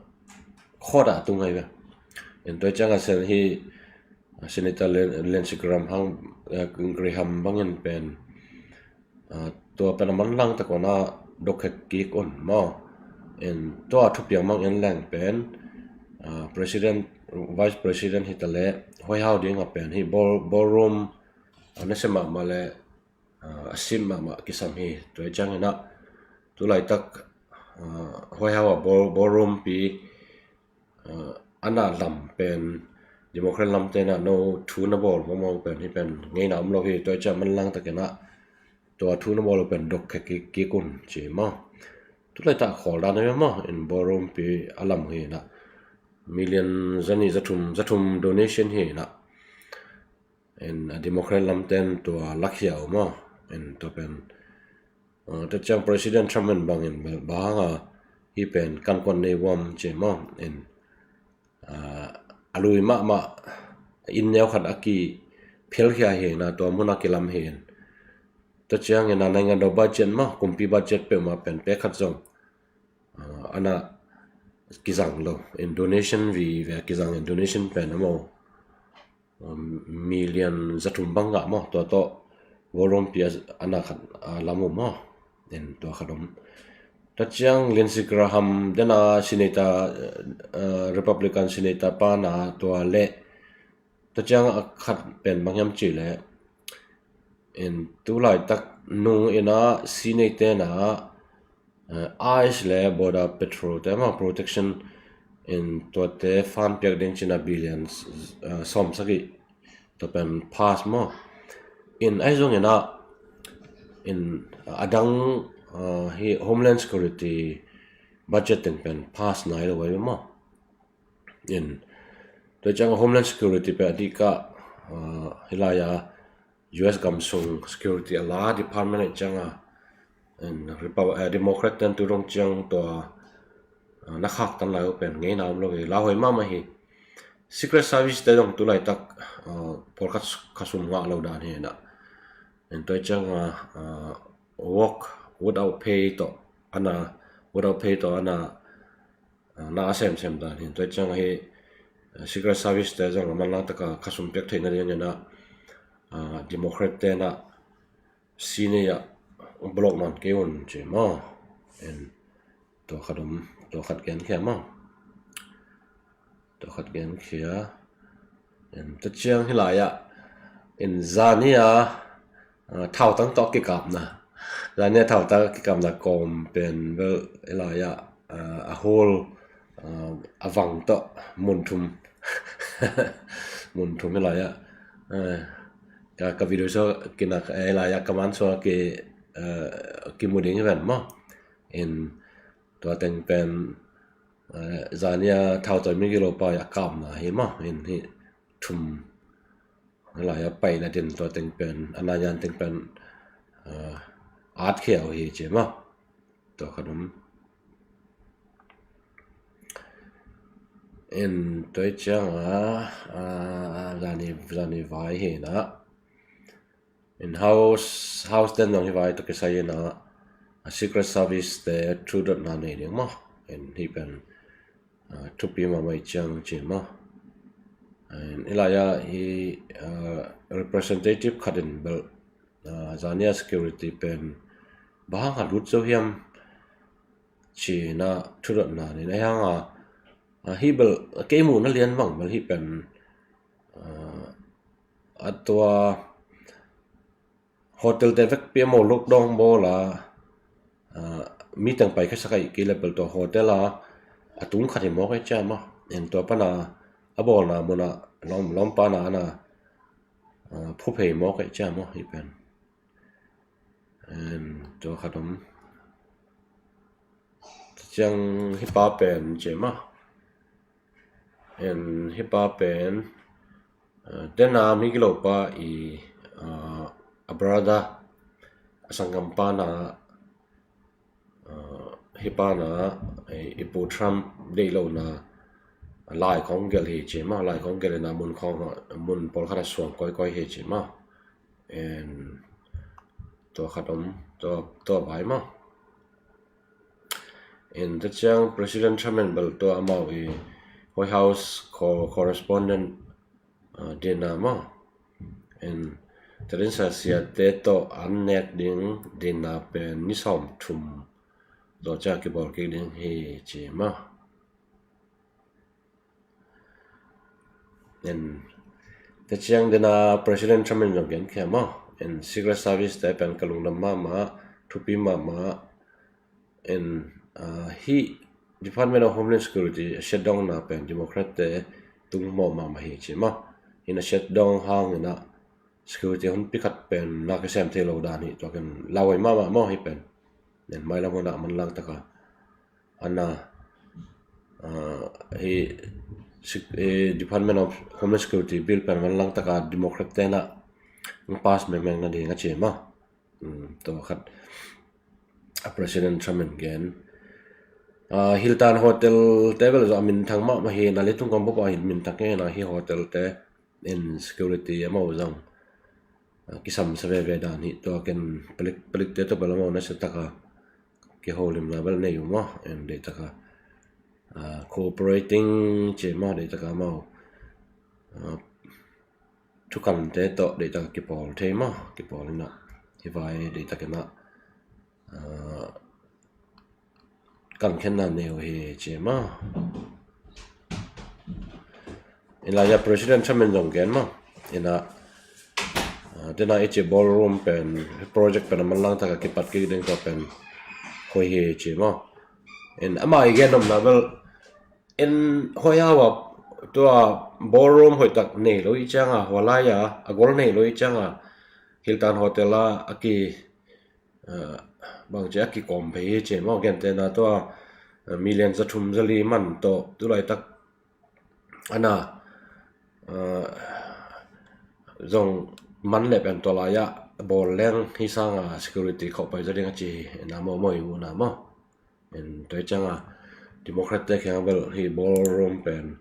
court ah tung ahi ve. En, tua ciang a sen hi, ah, Senator Len-, Lindsey Graham hang, ah, Graham bangin pen, ah, tua pen a manlang tak un a dokhek kik un maw. En, tua thupiang mang en leng pen, ah, President, Vice President hi ta le White House ding a pen hi ball-, ballroom, ah, na sem mahmah le, ah, a sim mahmah kisam hi. Tua hi ciang hi na, tu laitak, ah, White House a ball-, ballroom pi, ah, a na lam pen Democrat lam te na no thu na bawl mawngmawng pen hi pen ngeina om lo hi. Tua hi ciang manlang tak in a tua thu na bawl pen dokhek kik, kik un ci maw. Tu laitak khawl dan a maw, en, ballroom pi a lam hi na, million za nih za thum, za thum donation hi na. En, a Democrat lam ten tua lakhia uh maw. En, tua pen, ah, tua ciang President Trump in bangin bel bang hanga hi pen kan kuat nei vuam ci maw. En, ah, a lui mahmah inn neu khat a kiphelkhia hi na, tua mun a kilam hi. Tua ciang en a naingan dau budget maw, kumpi budget peuhmah pen pek khat zong, ah, a na kizang lo. En, donation vive a kizang in, donation pen a maw, um, million za thum bang ngah maw, tua tawh ballroom pi a na khat, ah, lam uh maw. En, tua khat om. Tua ciang Lindsey Graham den a Senator, ah, Republican Senator pa na tua le, tua ciang a khat pen bang hiam ci le, en, tu laitak nung in a Senate te na, eh, ICE le Border Patrol te maw, protection, In tuate fund piak ding cih a billion, uh, sawm sagih tua pen pass maw. In ahi zongin ah, in, uh, a dang, uh, hi Homeland Security budget teng pen pass nai lo ahi maw. In tua ciang Homeland Security pen a dik ah, uh, hi lai-a U S gam sung security a la department ahi ciang a, in Repu-, eh, Democrat ten tu dong ciang tua, uh, na khaktan lai uh pen ngeina om lo hi, lauhuai mahmah hi. Secret Service te dong tu laitak, uh, pawlkhat khasum ngah lo dan hi na. In tua ciang a, uh, work without pay tawh ana, without pay tawh ana, uh, na a semsem dan hi. Tua ciang hi, uh, Secret Service te zong a manlang taka khasum piak theihna dingin ah, uh, Democrat te na senior block man kei un ci maw. In tua khat om, tua khat genkhia maw. Tua khat genkhia. In tua ciang hi lai-ah, in zani a, uh, thautang tawh kikapna. Zani a thautang kikapna kawm pen bel hi lai-ah, uh, a hol, uh, a vang tawh mun thum. Mun thum hi lai-ah. Uh, ka, ka video so kinak, eh, hi lai-ah ka man so ki, uh, kimu ding hi ven maw. In tua teng pen, uh, zani a thautawi mi gilo pa a kapna hi maw. In hi thum lai-a paina din tua teng pen, a na yan teng pen, uh, at khia uh hi ci maw. Tua khat om. In tua ciang a, uh, zani, zani vai hi na. In House, House ten zong hi vai tawh kisai in ah, a Secret Service te thudotna nei ding maw. In hi pen, uh, thupi mahmah hi ciang ci maw. In hi lai-ah hi, uh, representative khat in bel, uh, zani a security pen bang hang a lut zo hiam ci na thudotna nei na hi hang a, uh, hi bel kei muhna lian bang bel hi pen, uh, a tua hotel te vekpi a maw lockdown bawl a, uh, mi teng pai khasak ahih kei leh bel tua hotel a, a tung khat hi mawk ahi ciang maw. In tua pan a, a bawlna mun ah lawm, lawmpa na ana, uh, phuphei mawk ahi ciang maw hi pen. In tua khat om. Ciang hi pa pen ci maw. In hi pa pen, uh, dena mi gilo pa i, uh, a brother, a sanggam pa na, uh, hi pa na, i, i pu Trump deih lo na lai khawng gelh hi ci maw, lai khawng gelh in a mun khawng, mun pawlkhat a suang kawikawi hi ci maw. In tua khat om, tua, tua vai maw. In tua ciang President Trump in bel tua amau i White House co-, correspondent, uh, dinner maw. In tua din sa siate tawh an nek ding dinner pen ni sawm thum zawh ciang kibawl kik ding hi ci maw. In tua ciang dena President Trump in zong genkhia maw. In Secret Service te pen ka lungdam mahmah, thupi mahmah. In, uh, hi Department of Homeland Security a shutdown na pen Democrat te tung mawh mahmah hi ci maw. In a shutdown hang in a security hun pi khat pen na kisem thei lo dan hi, tua ken lauhuai mahmah maw hi pen. In mailam hun ah manlang taka ana, uh, hi sec-, eh, Department of Homeland Security bill pen manlang taka Democrat te na pass mengmeng na ding a ci maw. Um, tua khat a President Trump in gen. Uh, Hilton Hotel te bel zong a minthang mahmah hi na, leitung gam bup a hi minthang hi na hi hotel te. In security amau zong, uh, kisam sa veve dan hi, tua ken palik, palik te tawh bel amau na sa taka kiholimna bel nei uh maw. In deih taka, uh, cooperating ci maw, deih taka amau, uh, thukante tawh deih taka kipawl thei maw, kipawl in a hi vai deih takin a, uh, kan khenna nei uh hi ci maw. In lai-a President Trump in zong gen maw. In a, uh, dena i ci ballroom pen, project pen a manlang taka kipat kik ding tua pen hoih hi ci maw. In ama i gen omna bel En hoih hau a, tua ballroom hoih tak nei lo i cianga, hua lai a a gol nei lo i cianga, Hilton Hotel a a ki, bangci a kikawm phei hi ci maw, gentehna tua million za thum za li man tawh tulaitak ana zong man leh pen tua lai-ah bawl leng hi sanga security khauh pai zaw ding a ci hi. Ena maw, maw i muhna maw? En tua i cianga Democrat te kiang bel hi ballroom pen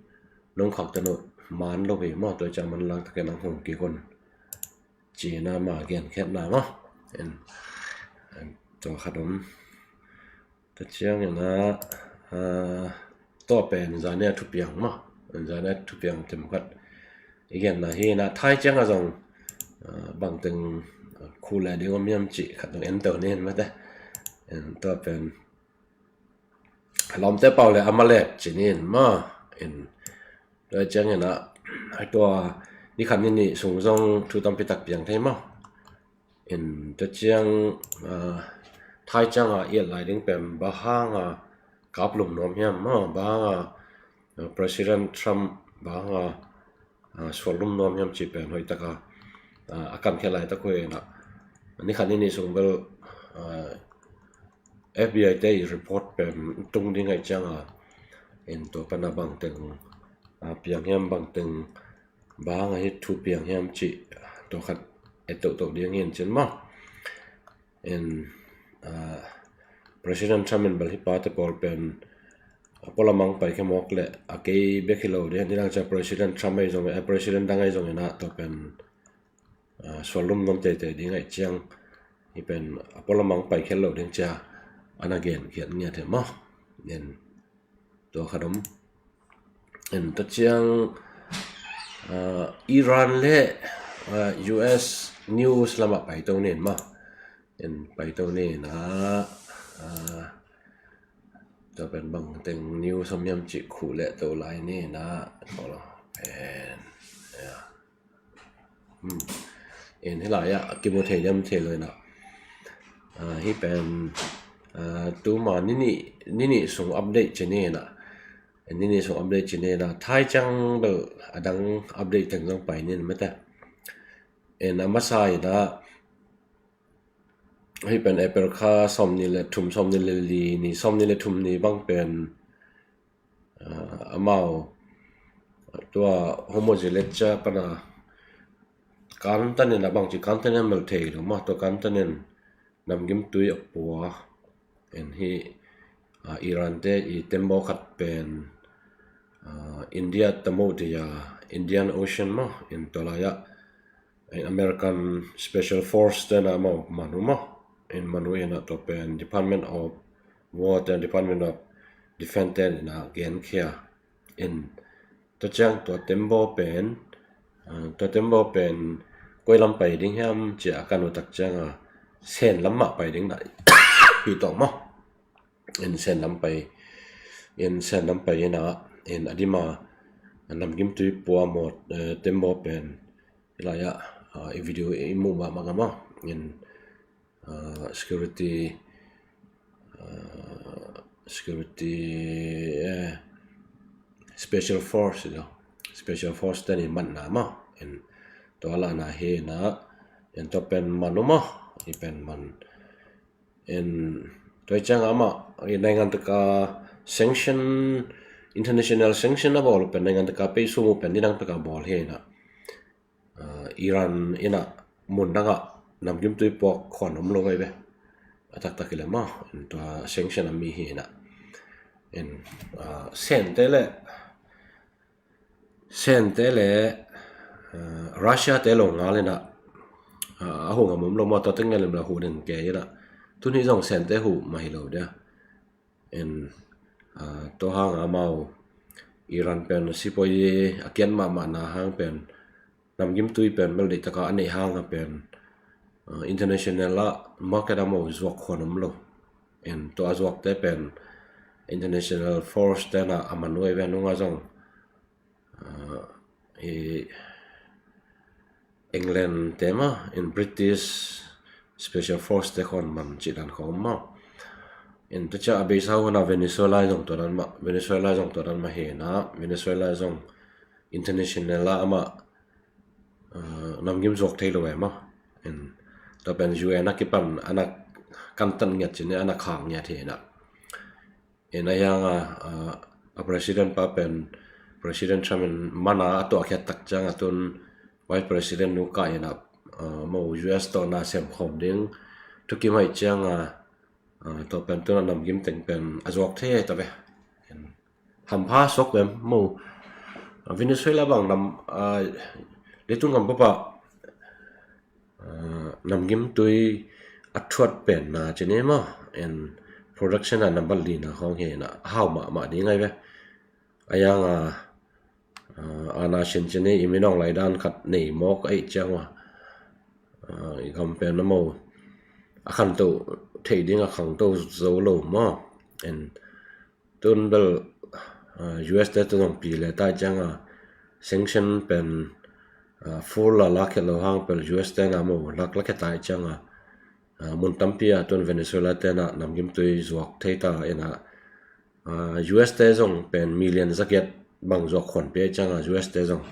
nong khak ten uh man lo hi maw? Tua i ciang man lang takin ang hong kik un. Cina ma genkhiatna maw? En tua khat om. Tua ciangin ah tua pen zania thupiang maw? Zania thupiang themkhat i genna hi na, Thai cianga zong bangteng khu le ding om hiam cih khat dong en to ni hin mate. Tua pen lawmte pau le Amalek ci ni in maw? In tua ciangin ah tua ni khat ni nih sung zong thu tampi tak piang thei maw? In tua ciang Thai cianga i et lai ding pen bang hanga kaplum nuam hiam maw? Bang hanga President Trump bang hanga suallum nuam hiam cih pen hoih taka a kankhia laitak hoih inah ni khat ni nih sung bel F B I te i report pen tung ding ahi cianga in tua pana bangteng piang hiam, bangteng bang ahi thu piang hiam cih tua khat et tohtoh ding hi in cin maw? In President Trump in bel hi pate pawl pen a pualamang pai khia mawk leh a kei bek hi lo ding, nidang cia President Trump ahi zong, President dang ahi zong inah tua pen suallum nuam teitei ding ahi ciang hi pen a pualamang pai khia lo ding cia ana genkhiat ngiat hi maw? In tua khat om. In tua ciang Iran le U S news lamah paito nin maw? In paito nin ah tua pen bangteng news om hiam cih khuh leh to lai nin ah pen in hi lai-ah kimu thei diam thei lo inah hi pen tuma ni nih sung update ci ni inah, ni nih sung update ci ni inah Thai ciang bel a dang update teng zong pai ni in mate. In a masa inah hi pen April kha sawmnih le thum, sawmnih le li ni, sawmnih le thum ni bang pen amau tua Hormuz i lecca pana kantanin a bangci kantanin a mel thei lo maw? Tua kantanin namgimtui a pua. En hi Iran te i tembaw khat pen India tamo tia Indian Ocean maw? In tua lai-ah American Special Force tena amau man uh maw? In man uh inah tua pen Department of War ten, Department of Defense ten inah genkhia. In tua ciang tua tembaw pen tua tembaw pen koi lam pai ding hiam cia a kan uh tak cianga Sen lam mah pai ding na hi tawh maw? In Sen lam pai, in Sen lam pai inah in a dima namgimtui pua maw tembaw pen hi lai-ah i video i muh mahmah ngam a in security security Special Force lo, Special Force ten i manna maw? In tua lahna hi inah in tua pen man uh maw? I pen man in tua i cianga amah i naingan taka sanction, international sanction a bawl uh pen naingan taka pei sum uh pen nidang taka bawl hi inah Iran inah mun dangah namgimtui puak khuan om lo ngai ve. A taktak i le maw? In tua sanction a mi hi inah in Sente le Sente le Russia te lo ngal inah a hu ngam om lo maw? Tua teng ngelim la hu ding kei inah tuni zong Sente hu mah hi lo dia. In tua hang amau Iran pen sipawi a kian mahmahna hang pen namgimtui pen bel deihtaka a neih hanga pen international ah market amau zuak khuan om lo. In tua a zuakte pen international force tena a man uh ei ve nunga zong i England te maw, in British Special Force te khawng man cih dan khawng om maw. In tua ciang a beisa hun a Venezuela zong tua dan mah, Venezuela zong tua dan mah hi na, Venezuela zong international a amah namgim zuak thei lo e maw. In tua pen U N a kipan ana kantan ngiat cin, ana khak ngiat hi na. In a hiang a, a president pa pen, President Trump in mana a tuahkhiat tak ciang a tun Vice President nu kah in a, maw, U S tawh na sem khawm ding thukim haih ciang a, tua pen tun a namgim teng pen a zuak thei ta ve. Hampha suak vem maw. Venezuela bang nam, leitung gam papa namgim tui a thuat pen na cin e maw. And production a nambat lina khawng hi na, hau mahmah ding ai ve. A hiang a, a na sin cin e, i minawng lai dan khat nei mawk aih ciang a, i gam pen a maw, a khanto thei ding a khangto zo lo maw. And tun bel U S te tun hong pi le tai ciang a, sanction pen full a lakkhiat lo hang pel U S te na maw, lak lakkhiat tai ciang a, mun tampi a tun Venezuela te na namgim tui zuak thei ta in a, U S te zong pen million zagiat bang zuak khuan pi ai ciang a, U S te zong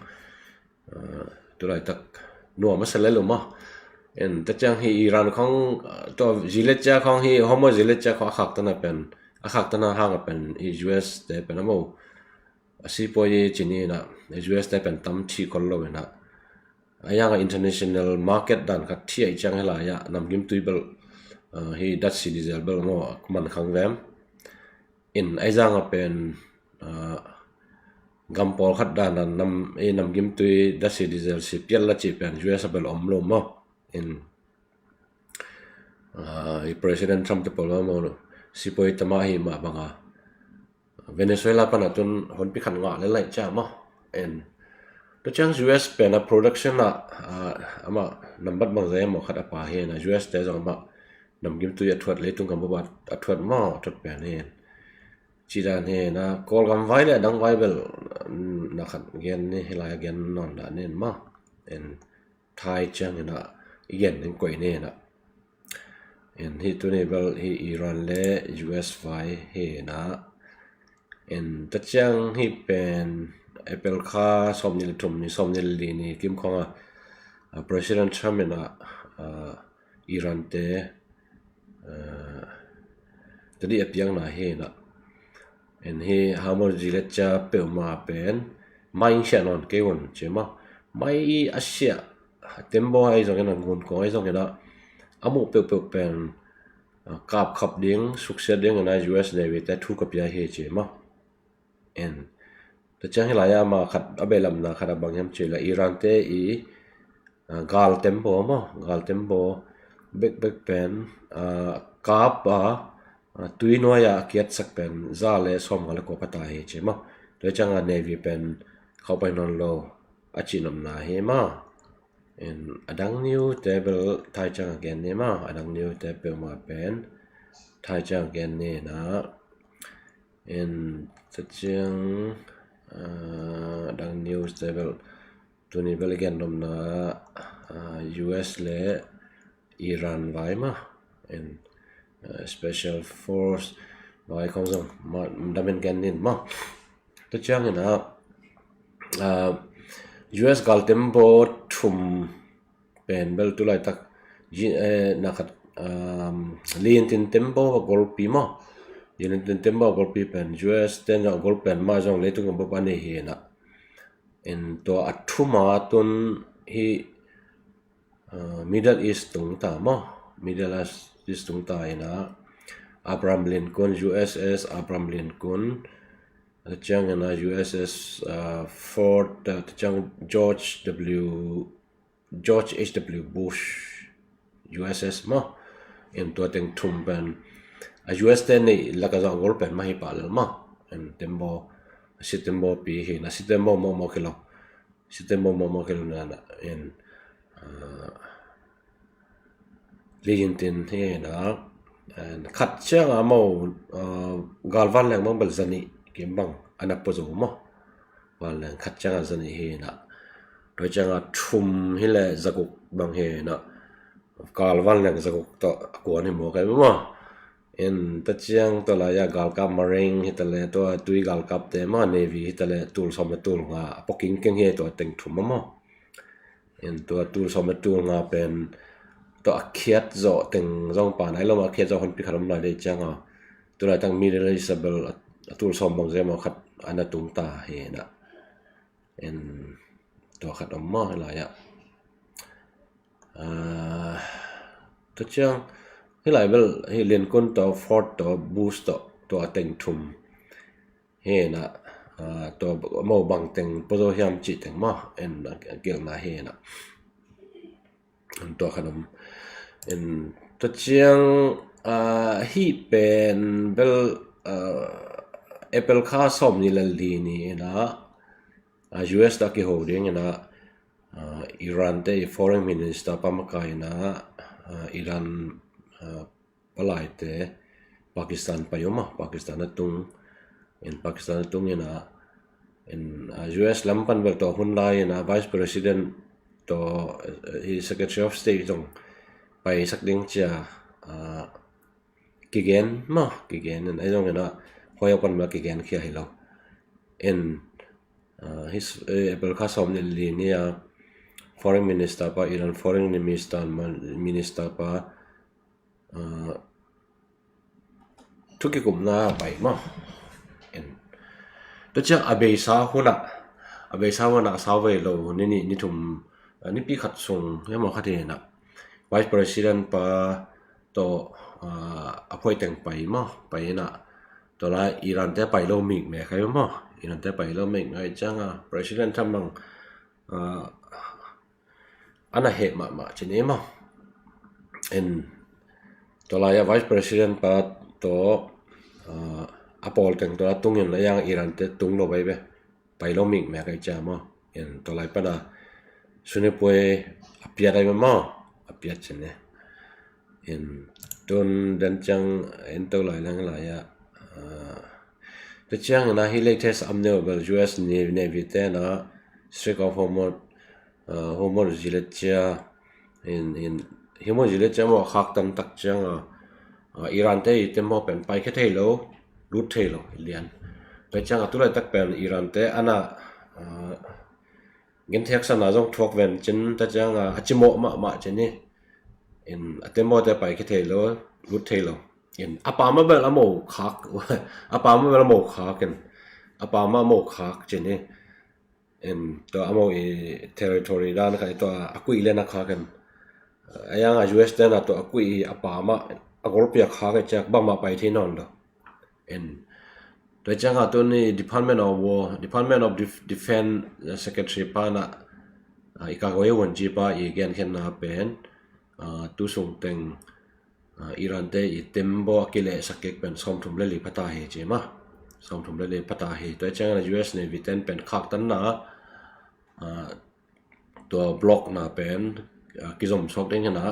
tulaitak nuam a sa le lo maw. En ta ciang hi Iran khawng, tua zilet cia khawng hi, Hormuz zilet cia khawng a khak tana pen, a khak tana hang a pen i U S te pen a maw, a sipuai i cin i na, U S te pen tam thi kol lo i na. A hiang a international market dan khat thi ai ciang hi lai a, namgim tui bel, hi dat si diesel bel maw, man khang vem. In ai zang a pen, gam pawlkhat dan a nam, i namgim tui dat si diesel si pial la ci pen U S a bel om lo maw. In i President Trump te pawl maw, sipuai tama hi mah banga Venezuela pana tun honpi khat ngah le lai cia maw. En tua ciang U S pen a production a, ama nambat bang zai maw khat a pa hi na, U S te zong ama namgim tui a thuat, leitung gam papa a thuat maw, a thuat pen hi. Ci dan hi na, Kawlgam vai le a dang vai bel na khat gen ni, hi lai a gen nawn dah ni maw. En Thai ciang hi na, i gen ning koih ni na. En hi tuni bel hi Iran le U S vai hi na. En ta ciang hi pen April kha sawm ni le thum ni, sawm ni le li ni kim khawng a, President Trump in a, Iran te tadi a piang na hi na. En hi Hormuz zilet cia peuhmah pen mai in siah nawn kei un ci maw. Mai i a siah tembaw ai zong in a, ngun kong ai zong in a, a muh peuhpeuh pen kap khap ding, suksiat ding in a, U S Navy te thu ka pia hi ci maw. En ta ciang hi lai a ama khat a behlapna khat a bang hiam ci la, Iran te i gal tembaw maw, gal tembaw bekbek pen kap a, tui nuai a kiatsak pen za le sawm nga le kua pata hi ci maw. Tua ciang a Navy pen khauh pai nawn lo a cihnopna hi maw. En a dang news te bel Thai ciang a gen ni maw, a dang news te peuhmah pen Thai ciang a gen ni na. En ta ciang a dang news te bel tuni bel i gen nopna U S le Iran vai maw. En special force vai khawng zong damin gen nin maw. Ta ciang in a U S gal tembaw thum pen bel tulaitak na khat, liintin tembaw a golpi maw. Liintin tembaw a golpi pen U S ten zong a gol pen mah zong leitung a bop a nei hi na. En tua a thuma tun hi Middle East tung ta maw. Middle East tung ta in a Abraham Lincoln, U S S Abraham Lincoln, a ciang in a U S S Ford, a ciang George W George H W Bush U S S maw. En tua teng thum pen a U S te nei laka zong a gol pen mah hi pah lel maw. En tembaw, a si tembaw pi hi na, si tembaw mawkmawk hi lo. Si tembaw mawkmawk hi lo na na. En liintin hi na. Khat ciang a maw, galvan leng bang bel zanih kim bang a na pua zo maw. Vanleng khat ciang a zanih hi na. Tua ciang a thum hi le zaguk bang hi na. Galvan leng zaguk tawh a kuan hi maw kai maw. En, tua ciang tua lai-ah galkap, Marine hi ta leh, tua tui galkapte maw, Navy hi ta leh, tul sawm le tul nga a pua kingkeng hi, tua teng thum maw. En, tua tul sawm le tul nga pen tua a khiat zawh teng zong pan ai lo maw, a khiat zawh honpi khat om lai lei ciang a, tua laitak Middle East ah bel a, a tul sawm bang zia maw khat a na tung ta hi na. En, tua khat om maw hih lai-ah. Ah, tua ciang hih lai bel hih Lincoln tawh, Ford tawh, Bush tawh, tua teng thum hi na. Ah, tua maw bang teng pua zo hiam cih teng maw, en, a gelhna hi na. Tua khat om. En, tua ciang, ah, hih pen bel, ah, April kha sawm nih le li ni in a, ah, U S tawh a kiho ding in a, ah, Iran te i foreign minister pa makai in a, ah, Iran, ah, palaite Pakistan pai uh maw, Pakistan a tung. En, Pakistan a tung in a, en, ah, U S lam pan bel tua hun lai in a Vice President tua, eh, i Secretary of State zong paisak ding ci a, ah, kigen maw, kigen in a, ahi zongin a, huai a pan bel kigen khia hi lo. En, ah, hih, eh, April kha sawm nih li ni a foreign minister pa, Iran foreign minister, minister pa, ah, thu kikupna pai maw. En, tua ciang a beisa hun ah, a beisa hun ah a sau vei lo ni nih, ni thum, ah, nipi khat sung hi maw, khat hi na, Vice President pa tawh, ah, a phuai teng pai maw, pai in a, tua lai Iran te pai lo mikmek ai maw, Iran te pai lo mikmek ai ciang a President Trump bang, ah, a na heh mahmah ci ni maw. En, tua lai-ah Vice President pa tawh, ah, a pawl teng tua tung in a, yang Iran te tung lo bai ve, pai lo mikmek ai ci a maw. En, tua lai pan a sunipuai a piat ai maw, a piat ci ni. En, tun den ciang en to lai lang lai-ah, ah, tua ciang in a hih latest update bel U S Navy, Navy te in a Strait of Hormuz, ah, Hormuz zilet cia, in, in, Hormuz zilet cia maw khaktan tak ciang a, ah, Iran te i tembaw pen pai khia thei lo, lut thei lo lian. Tua ciang a tu laitak pen Iran te a na, ah, gentheihsakna zong thuak ven cin, tua ciang a, a cimawh mahmah ci ni. In, a tembaw te pai khia thei lo, lut thei lo. In, a pam a bel a mo khak, a pam a bel a mo khak in, a pam a mo khak ci ni. In, tua a mo i territory dan kha i tua a kuih lian a khak in. A yang a U S te in a tua a kuih i a pam a, a golpi a khak i ciak bangmah pai thei nawn lo. En, tua ciang a tuni Department of War, Department of Def-, Defense, eh, Secretary pa in a, ah, i kagoi won ci pa i genkhiatna pen, ah, tu sung teng, ah, Iran te i tembaw a kilehsak kik pen sawmthum le li phata hi ci maw. Sawmthum le li phata hi. Tua ciang a U S Navy ten pen khaktanna, ah, tua blockna pen, ah, kizom suak ding hi na,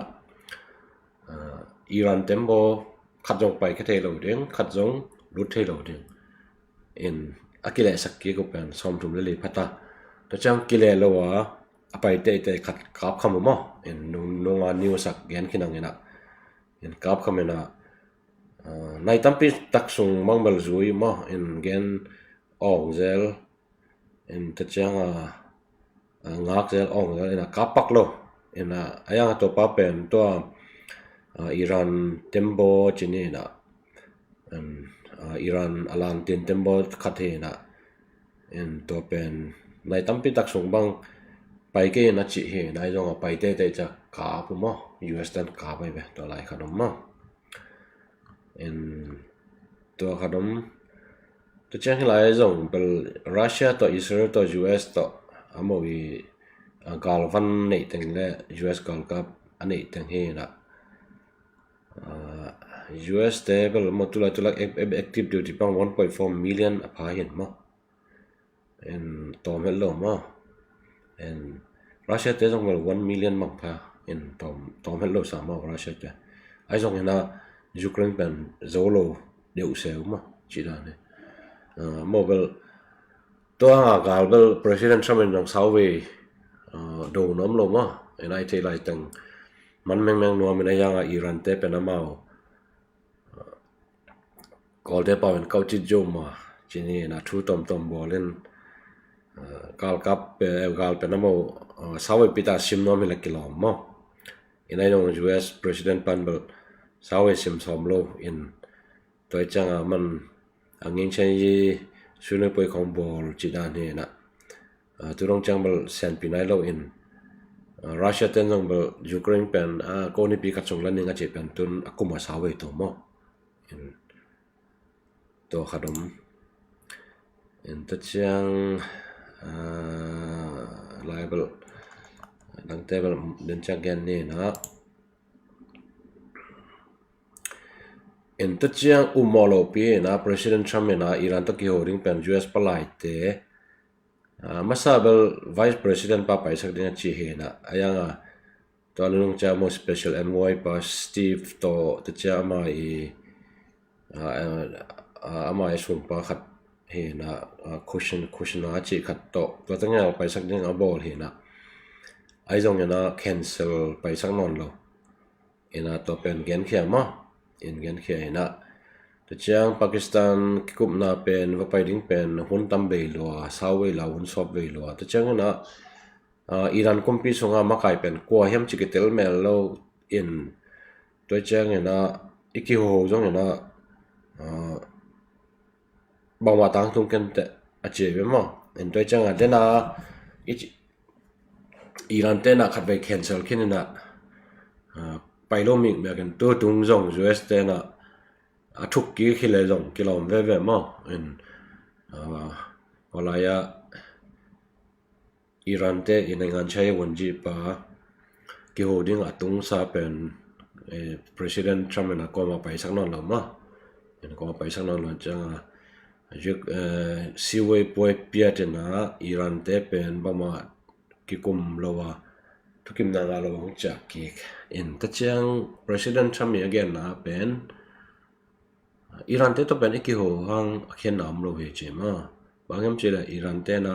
ah, Iran tembaw khat zong pai khia thei lo ding, khat zong lut thei lo ding. In, a kilehsak kik uh pen sawmthum le li phata. Tua ciang kileh lo a, a pai teitei khat kap kham uh maw. In, nung, nung a news ah gen khin ang in a. In, kap kham in a, ah, nai tampi tak sung bang bel zui maw. In, gen awng zel, in, tua ciang a, ah, ngak zel awng zel in a kap pak lo. In a, a yang a tua pa pen tua, ah, Iran tembaw ci ni in a, in, ah, Iran a lantin tembaw khat hi in a, in, tua pen nai tampi tak sung bang pai kei in a cih hi in a, ahi zong a pai teitei ciak kap uh maw, U S ten kap ai ve, tua lai khat om maw. In, tua khat om. Tua ciang hih lai zong bel Russia tawh, Israel tawh, U S tawh a mo i, ah, galvan neih teng le U S galkap a neih teng hi in a, ah, U S te bel maw tulai tulai ac-, ac-, active duty pang one point four million a pha hi in maw. En, tawm het lo maw. En, Russia te zong bel one million bang pha. En, tawm, tawm het lo sa maw Russia te. Ahi zong hi na Ukraine pen zo lo deuh seu maw. Ci dan hi. Ah, maw bel tua a gal bel President Trump in zong sau ve, ah, do nuam lo maw. En, ai thei lai teng man mengmeng nuam in a, yang a Iran te pen a mau, ah, Kawlte pau in kaucit zo ma, cih ni na thu tomtom bawl in, ah, galkap pe, gal pen a mo, ah, sawei pita sim nuam hi la kilawm maw. In ai nong U S President pan bel sawei sim sawm lo in, tua i ciang a man a ngin chen yi sui nui poi khong bawl cih dan hi na. Ah, tu dong ciang bel sianpi nai lo in, ah, Russia ten zong bel Ukraine pen, ah, ko nipi khat sung lan ning a cih pen tun a kum a sawei to maw. In tua khat om. In tua ciang, ah, lai bel dangte bel den ciang gen ni na. In tua ciang um mawh lo pi na President Trump in a Iran tawh kiho ding pen U S palaite, ah, masa bel Vice President pa paisak ding a ci hi na. A yang a tua nunung cia mo special envoy pa Steve tawh tua cia ama i, ah, ah, ama i sungpa khat hi na, ah, Kushner, Kushner a cih khat tawh tua tengel paisak ding a bawl hi na. Ai zong in a cancel paisak nawn lo. In a tua pen genkhia ma, in genkhia in a. Tua ciang Pakistan kikupna pen va pai ding pen hun tam bei lua, sau bei lau, hun sawp bei lua. Tua ciang in a, ah, Iran kumpi sunga makai pen kua hiam ci kitel mel lo in. Tua ciang in a, i kiho zong in a, ah, bangmah tangtung kenteh a ci ve maw. In tua ciang a den a, i ci, Iran te na khat vei cancel khin in a, ah, pai lo mikmiak in tu tung zong U S te na a thuk kik hi le zong kilawm veve maw. In, ah, a lai a Iran te i naingan chai wunji pa kiho ding a tungsa pen, eh, President Trump in a kuama paisak nawn lo maw. In kuama paisak nawn lo ciang a, eh, siwei puai piat in a Iran te pen bangmah kikum lo a, thukimna ngah lo a hong ciah kik. In tua ciang President Trump i a genna pen, Iran te tawh pen i kiho hang a khiatna om lo hi ci maw. Bang hiam ci le Iran te na,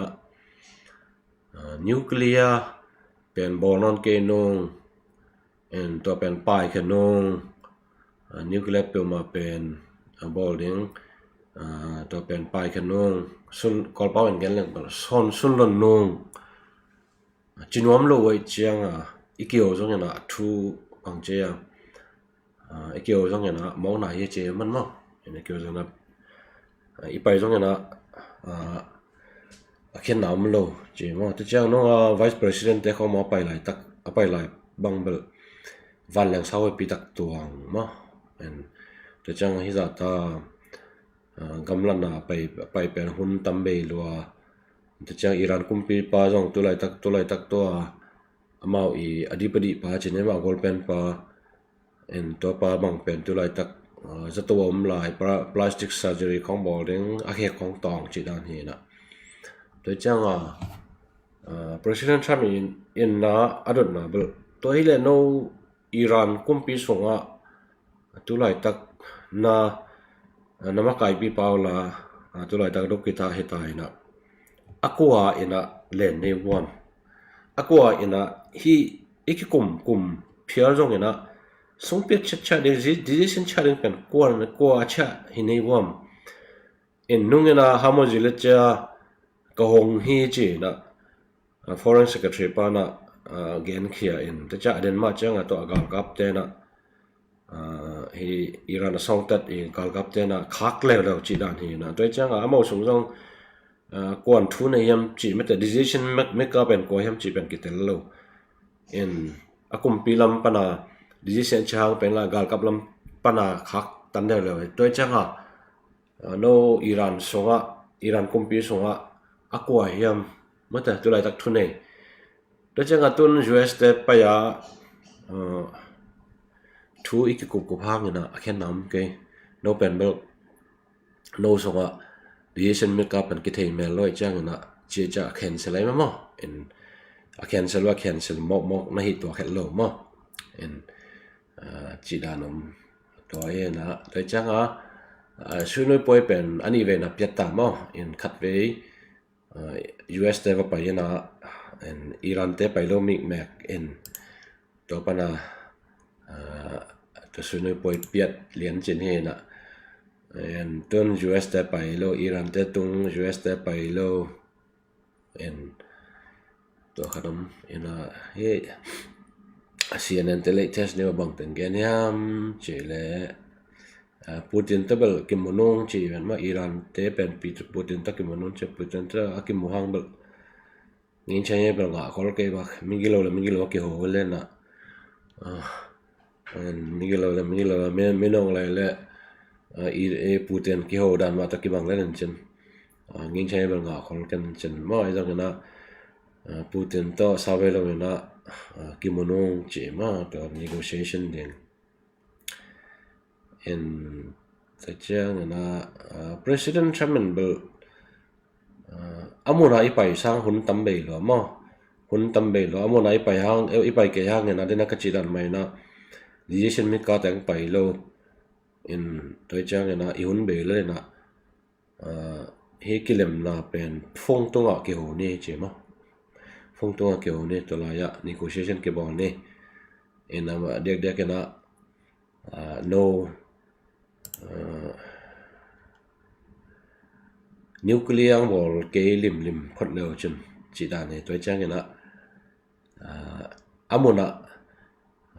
ah, nuclear pen bawl nawn kei nung, in tua pen paikhia nung, ah, nuclear peuhmah pen, ah, bawl ding, ah, tua pen paikhia nung, sun, Kawlpau in gen leng pen sun, sun lon nung. Ci nuam lo uh ahih ciang a, i kiho zong in a thu bang ci a, ah, i kiho zong in a mawkna hi ci man maw. In i kiho zong in a, ah, i pai zong in a, ah, a khiatna om lo ci maw. Tua ciang nung a Vice President te khong maw a pai lai tak, a pai lai bang bel vanleng sau pi tak tuang maw. In tua ciang hi zah ta, ah, gamlatna a pai, a pai pen hun tam bei lua. Tua ciang Iran kumpipa zong tulaitak, tulaitak tua amau i a dip a dih pa ci ni, amau golpen pa. In tua pa bang pen tulaitak, ah, zato a om lai, pla-, plastic surgery khong bawl ding, a khek khong tawng ci dan hi na. Tua ciang a, ah, President Trump in, in na a dotna bel tua hi le no Iran kumpi sungah tulaitak na, na makaipi pau la, tulaitak dok kita hi ta in a, a kua in a len nei vuam. A kua in a hi i kikum kum phial zong in a sungpiat chat chat ding, deci-, decision chat ding pen kua, kua chat hi nei vuam. In nung in a hamo zi le cia ka hong hi ci in a, ah, Foreign Secretary pa na, ah, genkhia in, tua cia a den mah ciang a tua a galkap te na, ah, hi Iran a sawngtat i galkap te na khak leuleu ci dan hi na. Tua ciang a amau sung zong, ah, kuan thu nei hiam ci mete decision mak-, maker pen kua hiam ci pen kitel lo. In a kumpi lam pana decision ci hang pen la galkap lam pana khak tan leuleu. Tua ciang a, ah, no Iran sungah, Iran kumpi sungah a kua hiam, mate tulaitak thu nei. Tua ciang a tun U S te pai a, ah, thu i kikupkup hang in a, a khiatna om kei. No pen bel no sungah decision maker pen kithei mel lo ahih ciang in a, cia cia a cancel ai maw. In a cancel a cancel mawkmawk na hi tua khet lo maw. In, ah, ci dan om. Tua hi na, tua ciang a, ah, sui nui puai pen a nih vei na piat ta maw. In khat vei, ah, U S te va pai in a, in Iran te pai lo mikmek in tua pana, ah, tua sui nui puai piat lian cin hi na. En tun U S te pai lo, Iran te tung U S te pai lo. En tua khat om ina hi. A C N N te latest news bang teng gen hiam ci le, ah, Putin te bel kimu nung ci ven ma, Iran te pen Putin te kimu nung ci, Putin te a kimu hang bel ngin chang ye bel ngah khol kei bak, migilo le migilo kiho le na. Ah, migilo le migilo le, mi nong lai le, ah, i, i Putin kiho dan ma ta kibang le nen chin. Ah, ngin chang ye bel ngah khol ken chin ma, i zang na, ah, Putin to sa ve lo na, ah, kimu nung ci ma, to negotiation ding. En tua ciang ina, ah, President Trump in bel, ah, a mun a i pai sang hun tam bei lo maw. Hun tam bei lo, a mun a i pai hang, i pai kei hang ina, dena ka ci dan mai na, decision maker teng pai lo. En tua ciang ina, i hun bei lo ina, ah, hi kilemna pen phone tungah kiho ni ci maw. Phone tungah kiho ni, tua lai-ah negotiation kibawl ni. Ina ma diakdiak ina, ah, no, ah, nuclear ang bawl kei limlim phot leu cin ci dan hi. Tua ciang ina, ah, a mun ah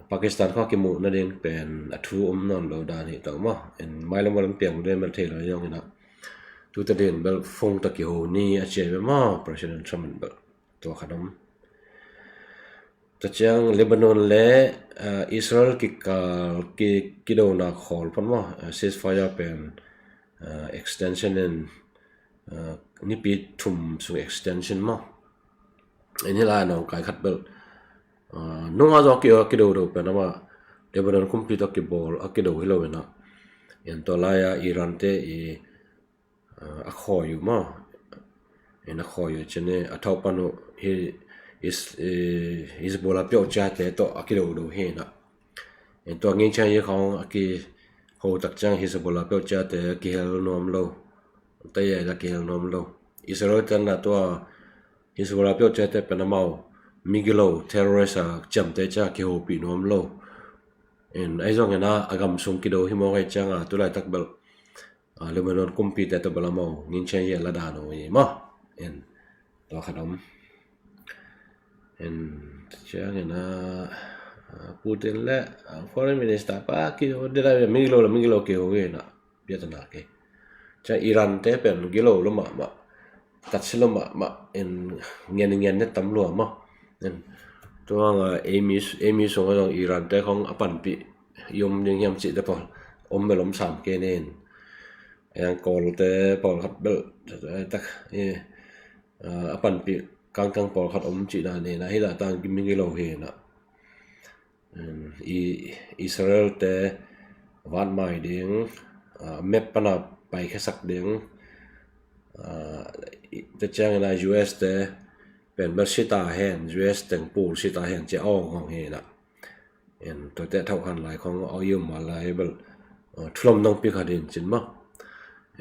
Pakistan khua kimuh nading pen a thu om nawn lo dan hi tawh maw. En mailam mailam piang dei mel thei lo zong ina, tuta din bel phone ta kiho ni a ci ai ve maw, President Trump in bel. Tua khat om. Tua ciang Lebanon le, ah, Israel kikal ki, kidona khawl pan maw, ah, ceasefire pen, ah, extension in, ah, nipi thum sung extension maw. En hi lai nong kai khat bel, ah, nunga zong a kido do pen ama Lebanon kumpi to kibawl a kido hi lo ina. En tua lai-a Iran te i, ah, a khawi uh maw. En a khawi uh cin i a thau pan uh hi is, i, Hezbollah peuh ciate tawh a kido do hi ina. En tua ngin ciang i khawng a kiho tak ciang Hezbollah peuh ciate a kihel nuam lo. Tayai la kihel nuam lo. Israel ten la tua Hezbollah peuh ciate pen amau migilo terrorist a ciamte cia kihopih nuam lo. En ai zong ina a gam sung kido hi mawk ai cianga tulai tak bel, ah, Lebanon kumpite to bel amau ngin ciang i la dan uh hi maw. En tua khat om. En ciang ina, ah, Putin le, ah, foreign minister pa kiho dei lai migilo le migilo kiho hi ina. Piatana kei. Ciang Iran te pen gilo lo mahmah, tatsi lo mahmah, en ngen ngen ne tam lua maw. En tua nga eimi, eimi sung a zong Iran te khong a panpih i om ding hiam cih te pawl om bel om sam kei nen. Yang Kawl te pawl khat bel tak, eh, ah, a panpih kangkang pawl khat om cih na nen a hi dah tang kimi gilo hi na. I Israel te vatmai ding, ah, map pana paikhiasak ding, ah, i, te ciangina U S te pen bel sita hen, U S teng pul sita hen cia awng hong hina. En tuate thauh han lai khong a om a lai bel, ah, thulom nong pi kha din cin maw.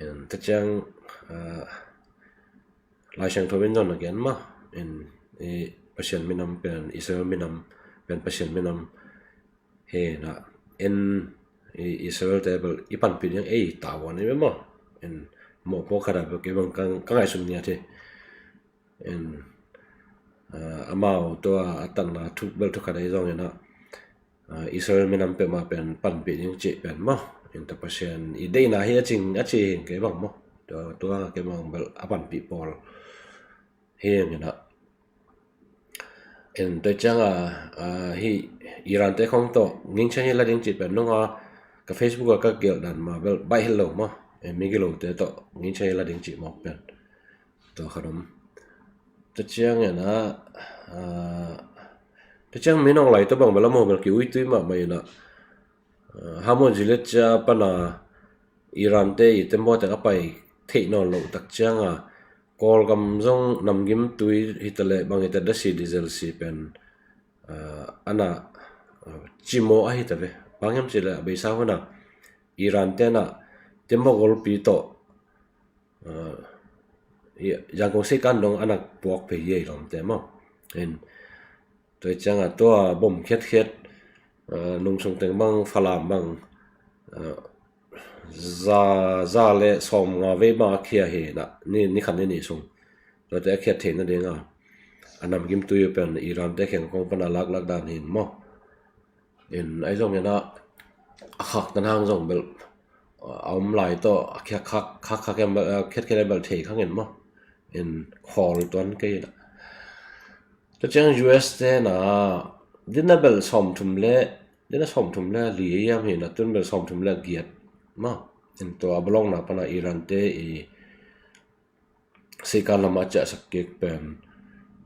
En te ciang, ah, Lai Siangtho in zong na gen maw. En i Pasian minam pen Israel minam pen Pasian minam hi na. En i Israel te bel i panpih ding ei tavuan i maw. En mawhpuak khat a bel kei bang ka, ka ngaihsun ngiat hi. En, ah, amau tua a tanna thuk bel thuk khat a i zong ina, ah, Israel minam peuhmah pen panpih ding cih pen maw. En tua Pasian i deihna hi a cing a ci hi kei bang maw. Tua, tua kei bang bel a panpih pawl hi ina. En tua cianga, ah, hi Iran te khong tawh ngin ciang hi la ding cih pen nunga ka Facebook a ka gelh dan ma bel baih hi lo maw. En migilote tawh ngin ciang hi la ding cih mawk pen. Tua khat om. Tua ciang ina, ah, tua ciang minong lai tua bang bel a maw bel ki uitui mahmah ina, ah, Hormuz zilet cia pana Iran te i tembaw tek a pai theih nawn loh tak cianga Kawlgam zong namgim tui hita le bang hita dasi diesel si pen, ah, ana, ah, cimaw a hita ve. Bang hiam cih le a beisa huna Iran tena tembaw golpi tawh, ah, Yangon sei kan dong ana puak pei ei lawmte maw. En tua cianga tua bom khiatkhiat, ah, nungsung teng bang Falam bang, ah, za, za le sawmnga vei bang a khia hi na, ni, ni khat ni nih sung. Tuate a khiat theihna ding a, a namgimtui uh pen Iran te kheng kong pan a laklak dan hi maw. In, ahi zongin a, a khak tan hang zong bel, a om lai tawh a khiat khak, khak, khak em bel, a khiat khiat em bel thei khang in maw. In, khawl tuan kei na. Tua ciang U S te na, dina bel sawmthum le, dina sawmthum le li a yam hi na, tun bel sawmthum le giat maw. In, tua a balawkna pan a Iran te i seikan lam a ciahsak kik pen,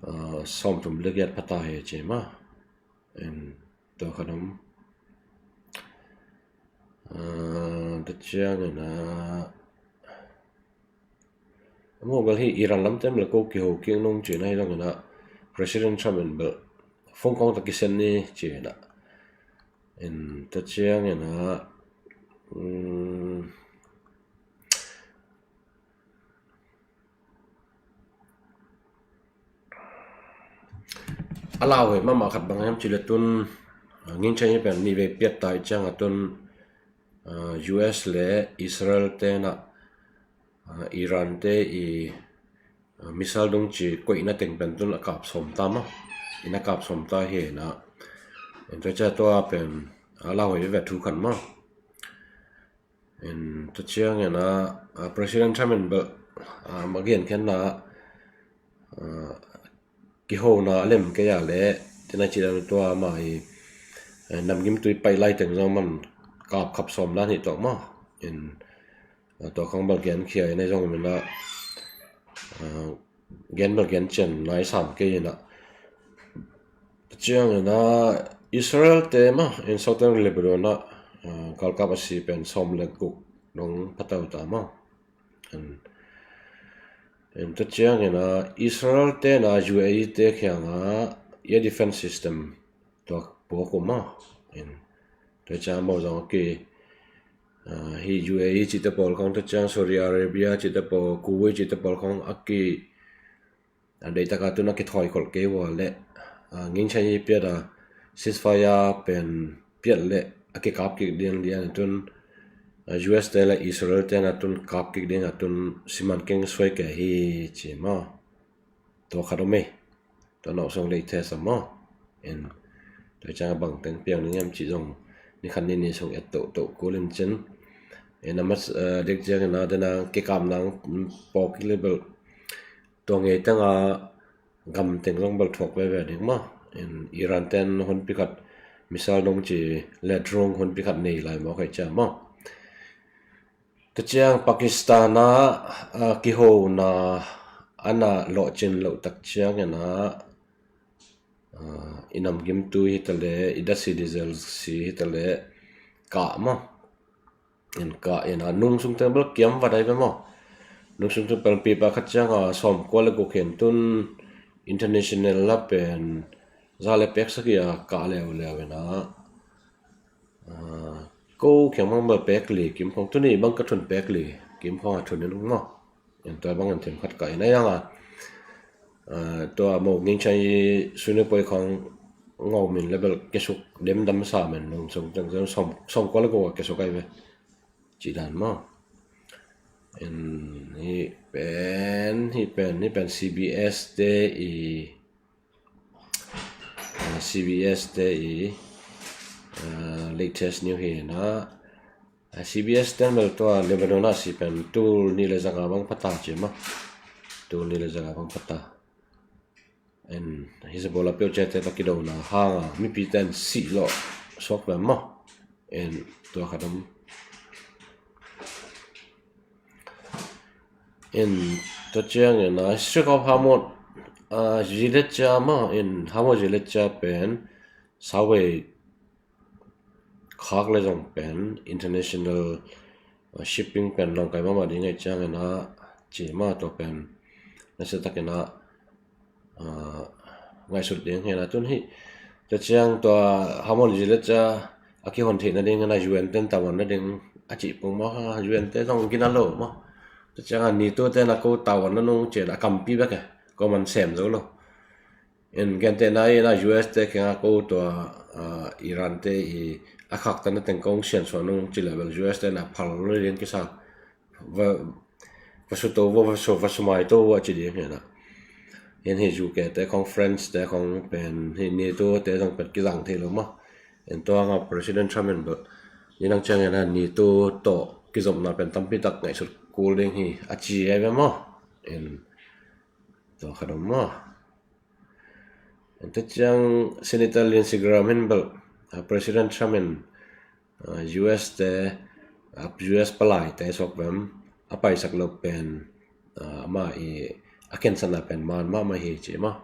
ah, sawmthum le giat phata hi ci maw. In, tua khat om. Ah, tua ciangin a, a mobile hi Iran lamte bel ko kiho kik nung ci na hi zongin a, President Trump in bel phone kong ta kisen ni ci na. In, tua ciangin a, um, a lau hi mahmah khat bang hiam ci le tun, ah, ngin chan hi pen ni vei piat ta i ciang a tun, ah, U S le Israel te na, ah, Iran te i, ah, missile dung ci koihna teng pen tun a kap sawm ta maw. In a kap sawm ta hi na. In tua ciang tua pen, ah, a lau hi ve thu khat maw. In tua ciangin a, ah, President Trump in bel, ah, ma gen khen na, ah, kihona a lem kei a le, tina ci dan tua ma i, eh, namgimtui pai lai teng zong man kap khap sawm dan hi tawh maw. In, ah, tua khang bel gen khia in a zong min a, ah, gen bel gen cian nai sam kei in a. Tua ciangin a Israel te maw, in Southern Lebanon a, ah, galkap a si pen sawm le guk dong pha ta uh ta maw. In, in tua ciangin a Israel te na U A E te kiang a air defense system tua puak uh maw. In, tua ciang maw zong a ki, ah, hi U A E cihte pawl khong, tua ciang Saudi Arabia cihte pawl, Kuwait cihte pawl khong a ki, ah, deihtak a tun a kithawi kholh kei ua le, ah, ngin chan hi piat a ceasefire pen piat le a kikap kik ding lian a tun, ah, U S te le Israel te na tun kap kik ding a tun siman keng suai kei hi ci maw. Tua khat om ei. Tua nawh song lei the sa maw. In, tua ciang a bang teng piang ding em ci zong ni khat ni nih song et toh toh kul in cin. In a mas, eh, dek ciang in a dena kikap nang, mm, pawk i le bel tua ngei teng a gam teng zong bel thuak veve ding maw. In Iran ten hun pi khat missile nong ci le drone hun pi khat nei lai maw kai cia maw. Tua ciang Pakistan a, ah, kihona ana lawhcin loh tak ciangin a, ah, i namgimtui hi ta le, i dasi diesel si hi ta le, kah maw. In kah in a nung sung teng bel kiam va dai ve maw. Nung sung teng bel pipa khat ciang a sawm kua le guk hen tun international la pen za le pek sak i a kah leuleu in a. Ah, ko kiang mang bel pek li kim khong tuni bang ka thun pek li kim khong a thun in maw. In tua bang in thim khat ka in a yang a, ah, tua mo ngin chai suni poi khong ngau min le bel kesuk dem dam sa men nung sung teng song song kua le ko kesuk ai ve. Ci dan maw. In hi pen, hi pen, hi pen C B S te i, ah, C B S te i, ah, latest news hi na. Ah, C B S ten bel tua Lebanon a si pen tul ni le zanga bang pata ci maw. Tul ni le zanga bang pata. In Hezbollah peuh ciate ta kidona hang a mipi ten sih lawh suak ve maw. In tua khat om. In tua ciang in a Strait of Hormuz, ah, zilet cia maw, in Hormuz zilet cia pen sawei khak le zong pen international, ah, shipping pen nong kai mahmah ding ngai ciang in a ci maw tua pen nasa tak in a, ah, ngaihsut ding hi na tun hi. Tua ciang tua Hormuz zilet cia a kihon theihna ding in a U N ten tavuan na ding a cih pung maw, U N te zong gina lo maw. Tua ciang a NATO ten a ko tavuan na nung ci in a kampi bek e, ko man sem zo lo. In gentehna in a U S te kiang a ko tua, ah, Iran te i a khaktan na teng kong siansuah nung ci leh bel U S te na phal lo lian kisa va, va su to va, va su, va su mai to a ci ding hi na. Hin hi U K te khong, France te khong pen hi NATO te zong pen kizang thei lo maw. En tua nga President Trump in bel ni nang ciang en a NATO tawh kizopna pen tampi tak ngaihsut kul ding hi a ci ai ve maw. En tua khat om maw. Tua ciang Senator Lindsey Graham in bel, ah, President Trump in, ah, U S te, ah, U S palai te suak vem a paisak lo pen, ah, ama i a khensatna pen man mahmah hi ci maw.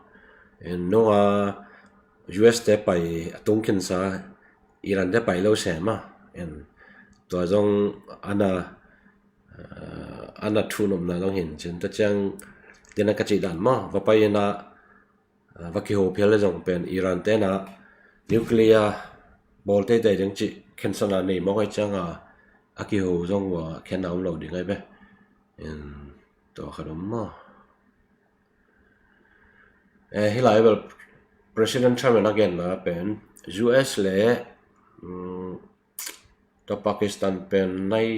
En nunga U S te pai a tung khensa Iran te pai lo se maw. En tua zong ana, ah, ana thu nopna zong hin cin. Tua ciang dena ka cih dan maw, va pai ina, ah, va kiho phial le zong pen Iran te na nuclear bawl teitei ding cih khensatna nei mawk ai cianga a kiho zong ua khenna om lo ding ai ve. En tua khat om maw. Eh, hi lai bel President Trump in a genna pen U S le, mm, tua Pakistan pen nai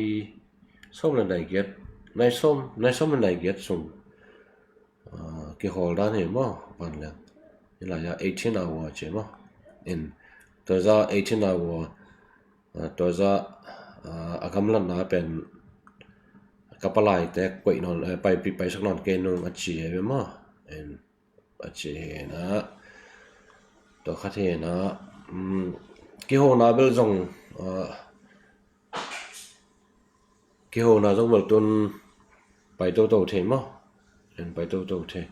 sawm le nai giat, nai sawm, nai sawm le nai giat sung, ah, kihawl dan hi maw, van lian. Hi lai a eighteen hour ci maw. In, tua za eighteen hour, ah, tua za, ah, a gamlatna pen ka palai te koih nawn, eh, pai, pi, paisak nawn kei nung a ci hi maw. In, a ci hi na. Tua khat hi na, um, kihona bel zong, ah, kihona zong bel tun pai toto thei maw. En pai toto thei.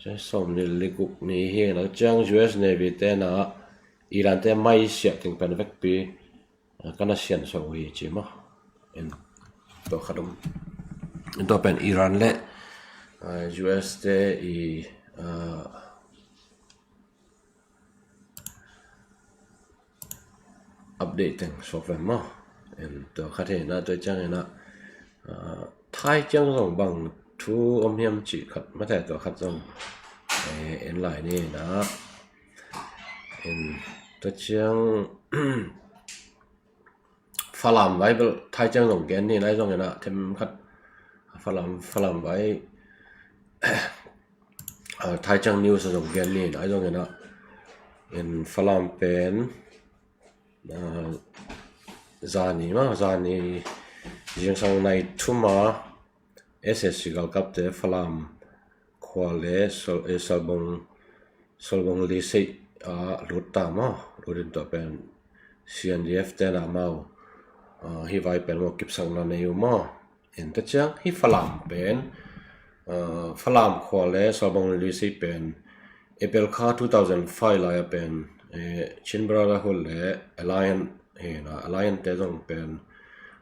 Cia sawm ni le guk ni hi na ciang U S Navy te na Iran te mai siah teng pen vekpi, ah, kana siansuah uh hi ci maw. En tua khat om. En tua pen Iran le, ah, U S te i, ah, update teng suak ve maw. En tua khat hi na tua ciang hi na, ah, Thai ciang zong bang thu om hiam cih khat mate tua khat zong, eh, en lai ni na. En tua ciang Falam vai bel Thai ciang zong gen ni na ai zong hi na them khat Falam, Falam vai, ah, Thai ciang news a zong gen ni na ai zong hi na. En Falam pen, ah, zani maw, zani zingsang nai thum a S S C galkapte Falam khua le Sol, eh, Solbong, Solbong Lisei a lut ta maw, lut in tua pen C N D F te na mau, ah, hi vai pen maw kipsakna nei uh maw. En tua ciang hi Falam pen, ah, Falam khua le Solbong Lisei pen April kha two thousand five lai a pen, eh, Chin Brotherhood le Alliance hi na, Alliance te zong pen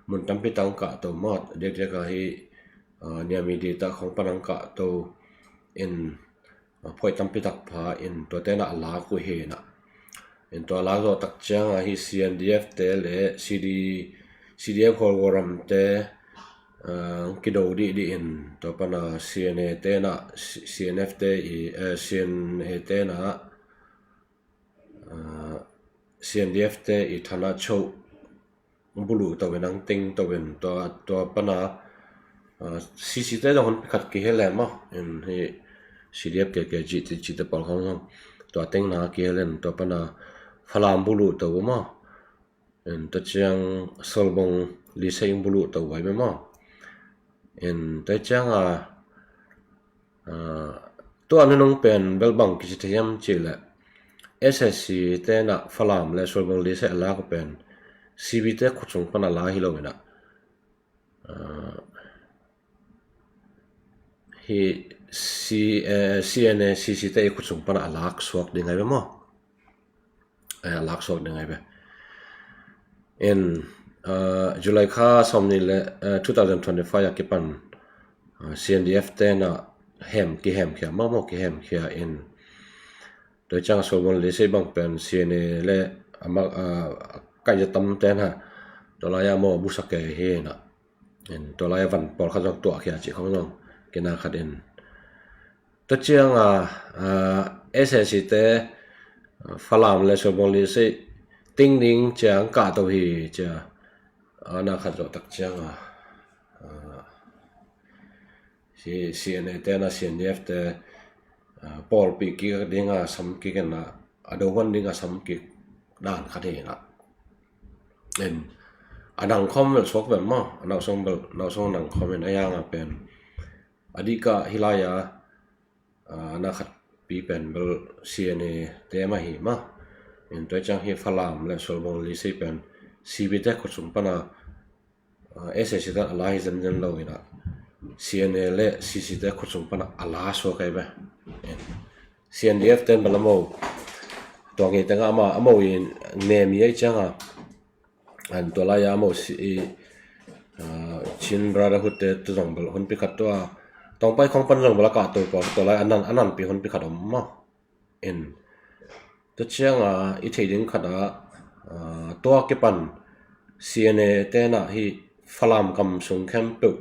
mun tampi tang kah to maw, diakdiak a hi, ah, Niamey Delta khong pan ang kah to in, ah, phuai tampi tak pha in tuate na a lak uh hi na. In tua lak zawh tak ciang a hi C N D F te le C D, C D F Kholgawram te, ah, kido dihdih in tua pan a C N A te na, C-, C N F te i, eh, C N A te na, ah, C N D F te i thana choh buluh to in ang teng to in tua, tua pan a, ah, C C te zong hun khat kihel em maw. In hi C D F K K G te, ci te pawl khong zong tua teng na kihel in tua pan a Falam buluh to uh maw. In tua ciang Solbong Lisei buluh to uh ai maw. In tua ciang a, ah, tua nunung pen bel bang kici thei hiam cih leh S S C te na Falam le Solbong Lisei a lak uh pen C B te khutsung pan a la hi lo in a, ah, hi C, eh, C N A, C C te i khutsung pan a lak suak ding ai ve maw. Eh, a lak suak ding ai ve. In, ah, July kha sawm ni le, eh, two thousand twenty-five a kipan, ah, C N D F te na hem, kihem khia maw maw, kihem khia in. Tua ciang Solbong Lisei bang pen C N A le a mak, ah, kaih za tam te na tua lai a maw busak kei hi na. In tua lai a van pawl khat zong tuah khia cih khong zong kina khat in. Tua ciang a, ah, S S C te, ah, Falam le Solbong Lisei ting ding ciang kah to hi cia. A na khat zawh tak ciang a, a, si C N A te na C N D F te, a, pawlpih kik ding a sam kik in a, a do van ding a sam kik dan khat hi na. En, a nang khawm bel suak bel maw, a nau song bel, nau song nang khawm in a yang a pen. A dikah hi lai a, a, na khat pi pen bel C N A te mah hi maw. En, tua ciang hi Falam le Sualbung Lisei pen C B te khut sung pana, a, S A C te a la hi zenzen lo in a, C N A le C C te khut sung pana a la suak ai ve. En, C N D F ten bel a mo, tua ngei teng a ama, a mo in ne mi ai ciang a, an tua lai a mo si i, a, Chin Brotherhood te tu zong bel hun pi khat tua, tawngpai khong pan zong bel a kah to ko, tua lai a nan, a nan pi hun pi khat om maw. En, tua ciang a i thei ding khat a, a, tua kipan C N A te na hi Falam gam sung khempeuh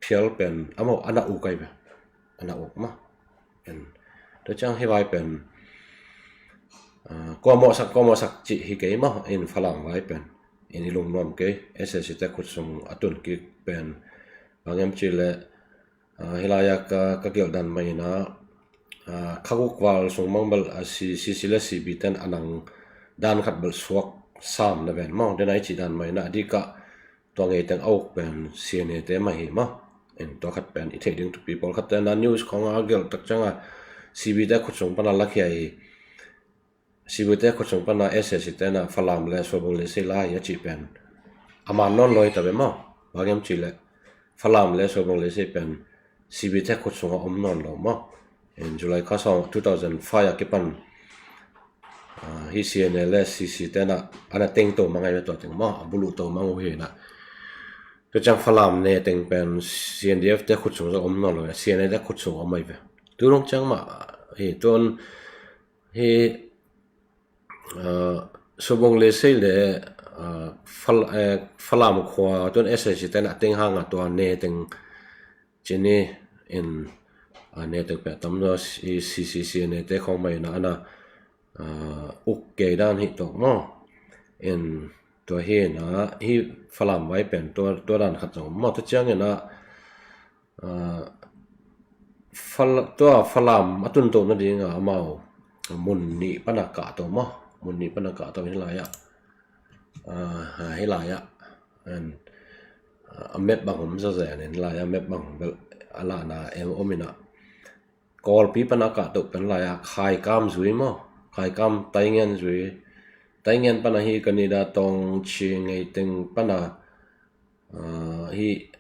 phial pen a mo a na uk ai ve. A na uk maw. En, tua ciang hi vai pen, a, kua mawhsak, kua mawhsak cih hi kei maw. En, Falam vai pen, en, i lungnuam kei, S A C te khut sung a tun kik pen, bang em cih leh, a, hi lai a ka, ka gelh dan mah in a, a, kha guk val sung mang bel, a, C C le C B ten a nang dan khat bel suak sam na ven maw. Den a i cih dan mah in a, a dikah tua ngei teng a uk pen C N A te mah hi maw. En, tua khat pen i thei ding thupi, pawlkhat te na news khong a gelh tak ciang a C B te khut sung pana lakhia hi. C B te khut sung pana S A C te na Falam le Sualbung Lisei la hi a cih pen a man nawn lo hi ta ve maw. Bang em cih leh Falam le Sualbung Lisei pen C B te khut sung a om nawn lo maw. En, July kha sawm two thousand five a kipan, a, hi C N A le C C te na a na teng to mang ai ve tua teng maw, a buluh to mang uh hi na. Tua ciang Falam ne teng pen C N D F te khut sung zong om nawn lo, C N A te khut sung om ai ve. Tu dong ciang mah hi, tuan hi, a, Sualbung Lisei le, a, Fal-, eh, Falam khua tuan S A C te na teng hang a tua ne teng cini in, a, ne teng pia tam zaw i C C C N A te khong mah in a, a na, a, uk kei dan hi tawk maw. In, tua hi na, hi Falam vai pen tua, tua dan khat zong maw. Tua ciang in a, a, Fal-, tua Falam a tun to na ding a amau mun nih pana kah to maw. Mun nih pana kah to hi lai a. A, hi lai a. En, a, map bang om zazen in lai a, map bang bel a la na em om in a. Kawlpi pana kah to pen lai a Khaikam zui maw. Khaikam Taingen zui. Taingen pana hi Kanida tawng ci ngei teng pana, a, hi,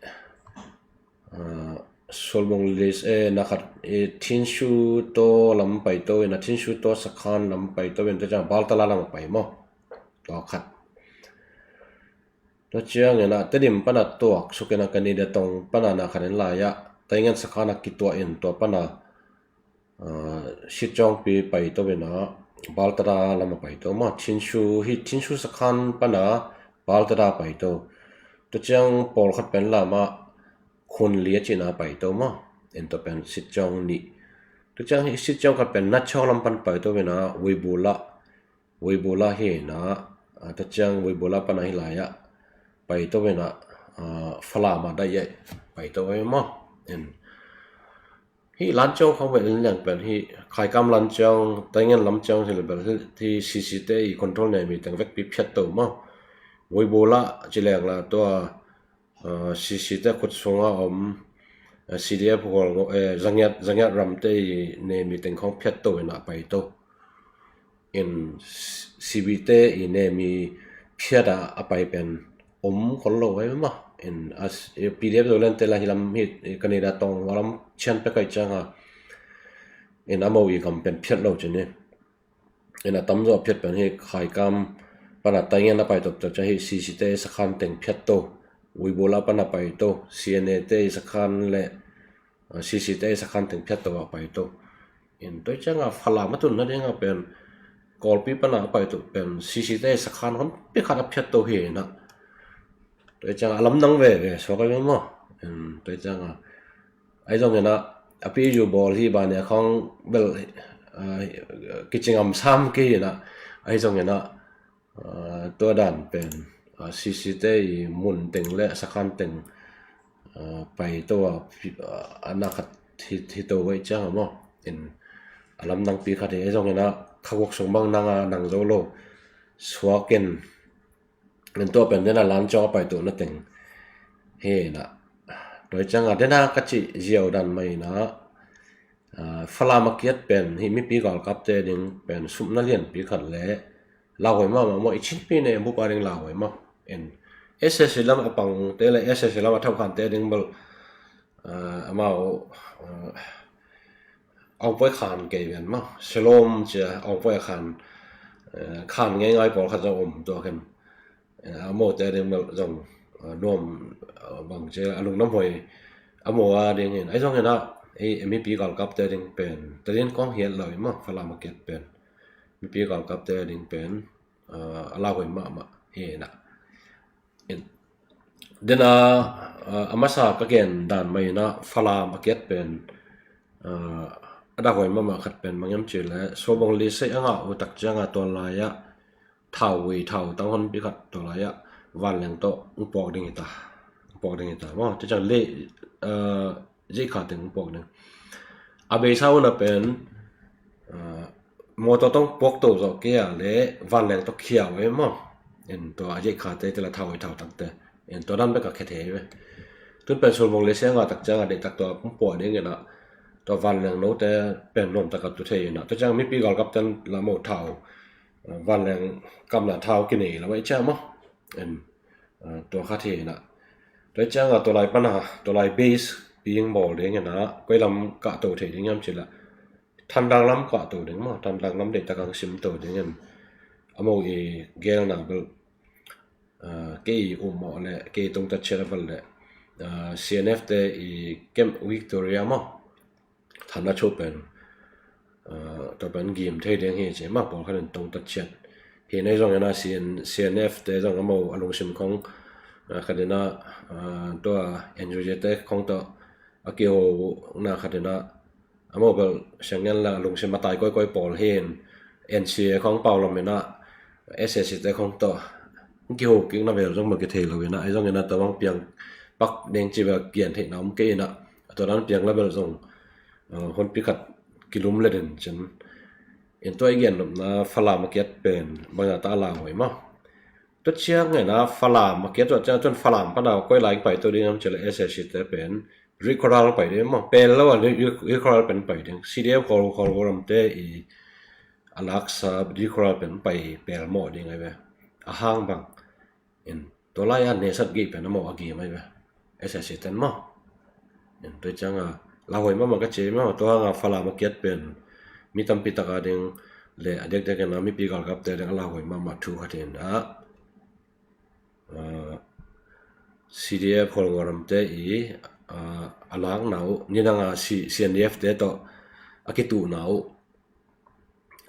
a, Sualbung Lisei, eh, na khat, eh, Thinshu to lam pai to in a, Thinshu to sakhan lam pai to in, tua ciang Baltala lam pai maw. Tua khat. Tua ciang in a Tedim pana tuak suk in a Kanida tawng pana na khat in lai a Taingen sakhan a kituah in tua pana, a, Sitcawngpi pai to in a Baltala lam a pai to maw. Thinshu hi, Thinshu sakhan pana Baltala pai to. Tua ciang pawlkhat pen lam a Khunli a cihna pai to maw. En, tua pen Sitcawng nih. Tua ciang hi Sitcawng khat pen Nachawng lam pan pai to in a Weibula. Weibula hi na, a, tua ciang Weibula pana hi lai a pai to in a, a, Falam a daih ai pai to ai maw. En, hi Lancawng khong bel in leng pen hi Khaikam Lancawng, Taingen Lancawng hi le bel hi, hi C C te i control ne mi teng vekpi phiat to maw. Weibula ci leng la tua, a, C C te khut sunga om, a, C D F hual ngo, eh, Zangiat, Zangiat ram te i ne mi teng khong phiat to in a pai to. In C B te i ne mi phiat a a pai pen om khol lo ai maw. In a s-, eh, P D F Zoland te la hi lam hi, eh, Kanida tawng a lam cian pek ai ciang a. In a mo i gam pen phiat lo cini. In a tam zaw phiat pen hi Khaikam pana Taingen a pai to, tua ciang hi C C te sakhan teng phiat to. Weibula pana pai to, C N A te sakhan le, a, C C te sakhan teng phiat to a pai to. In tua ciang a Falam a tun na ding a pen Kawlpi pana a pai to pen C C te sakhan hon pi khat a phiat to hi na. Tua ciang a lam dang veve suak ai maw. In tua ciang a, ai zong in a, a pi yu bawl hi ba nia khong bel, a, kicing am sam ki in a, ai zong in a, Tua dan pen CC te i mun teng le sakhan teng pai to a, a na khat hi to vai ciang a maw. In a lamdang pi khat hi, ei zong in a kha guak sung bang nang a nang zo lo suak in, in tua pen den a lan ciang a pai to na teng hi na. Tua ciang a den a ka ci ziau dan mai na, Falam a kiat pen hi mipi galkapte ding pen supna lianpi khat le lauhuai mahmah maw, i Chinpi ne bupa ding lauhuai maw. In SAC lam a pangte le SAC lam a thaukhante ding bel amau awngpoi khan kei ven maw, selom cia awngpoi khan khan ngeingai pawl khat zong om tua khen. Amaute ding bel zong nuam bang cia a lungnuam huai a maw a ding in, ai zong in a ei mipi galkapte ding pen tadin kong hiat lo i maw, Falam a kiat pen mipi galkapte ding pen a lauhuai mahmah hi na. Den a a masa ka gen dan mai na Falam a kiat pen a lauhuai mahmah khat pen mangiam ci le Sobong Lisei a ngah uh tak ciang a tua lai a thau ui thau tang honpi khat tua lai a vanleng tawh puak ding hi ta, puak ding hi ta maw. Tua ciang le Zeikha teng puak ding. A beisa una pen mawtaw tawh puak to zawh kei a le vanleng tawh khiau e maw. In tua a Zeikha te te la thau ui thau tangte in tua dan bek a khe thei ve. Tun pen Sobong Lisei a ngah tak ciang a deihtak tua puak ding in a tua vanleng note pen nuam tak a tu thei in a, tua ciang mipi galkap ten la maw thau vanleng kamna thau kinei la vai ciang maw. In tua khat hi na. Tua ciang a tua lai pan a tua lai base pi ing bawl ding in a koi lam kah to thei ding hiam ci la Thandang lam kah to ding maw, Thandang lam deihtak ang sim to ding in. Amaw i gelna bel kei um maw le kei tungta ciat a bel le CNF te i Camp Victoria maw, thanna cho pen tua pen gim thei ding hi ci maw, pawl khat in tungta ciat hi. Nei zong in a CNF te zong amaw a lungsim khong khat in a tua NUG te khong tawh a kiho na khat in a amaw bel siang ngen la lungsim a tai koikoi pawl hi in, NCA khong pau lam in a SAC te khong tawh kiho kik na vel zong bel kithei lo in a, ai zong in a tua bang piang pak ding ci bel kian theih na om kei in a, tua dan piang la bel zong honpi khat kilum le den cin. In tua i gen nopna Falam a kiat pen bang a ta lauhuai maw. Tua ciang ngen a Falam a kiat tua ciang tun Falam pan a koi lai pai to ding am ci la SAC te pen Rikhoral pai ding maw, pel lo a Rikhoral pen pai ding. CDF Kholgoram te i a laksa Rikhoral pen pai pel mawh ding ai ve. A hang bang in tua lai a nesat gei pen a maw a gei mai ve. SAC ten maw. In tua ciang a lauhuai mahmah ka ci maw, tua hang a Falam a kiat pen mi tampi tak a ding le a diakdiak in a mipi galkapte ding a lauhuai mahmah thu khat in a CDF Kholgoram te i a lakna uh, nidang a CNDF te tawh a kituhna uh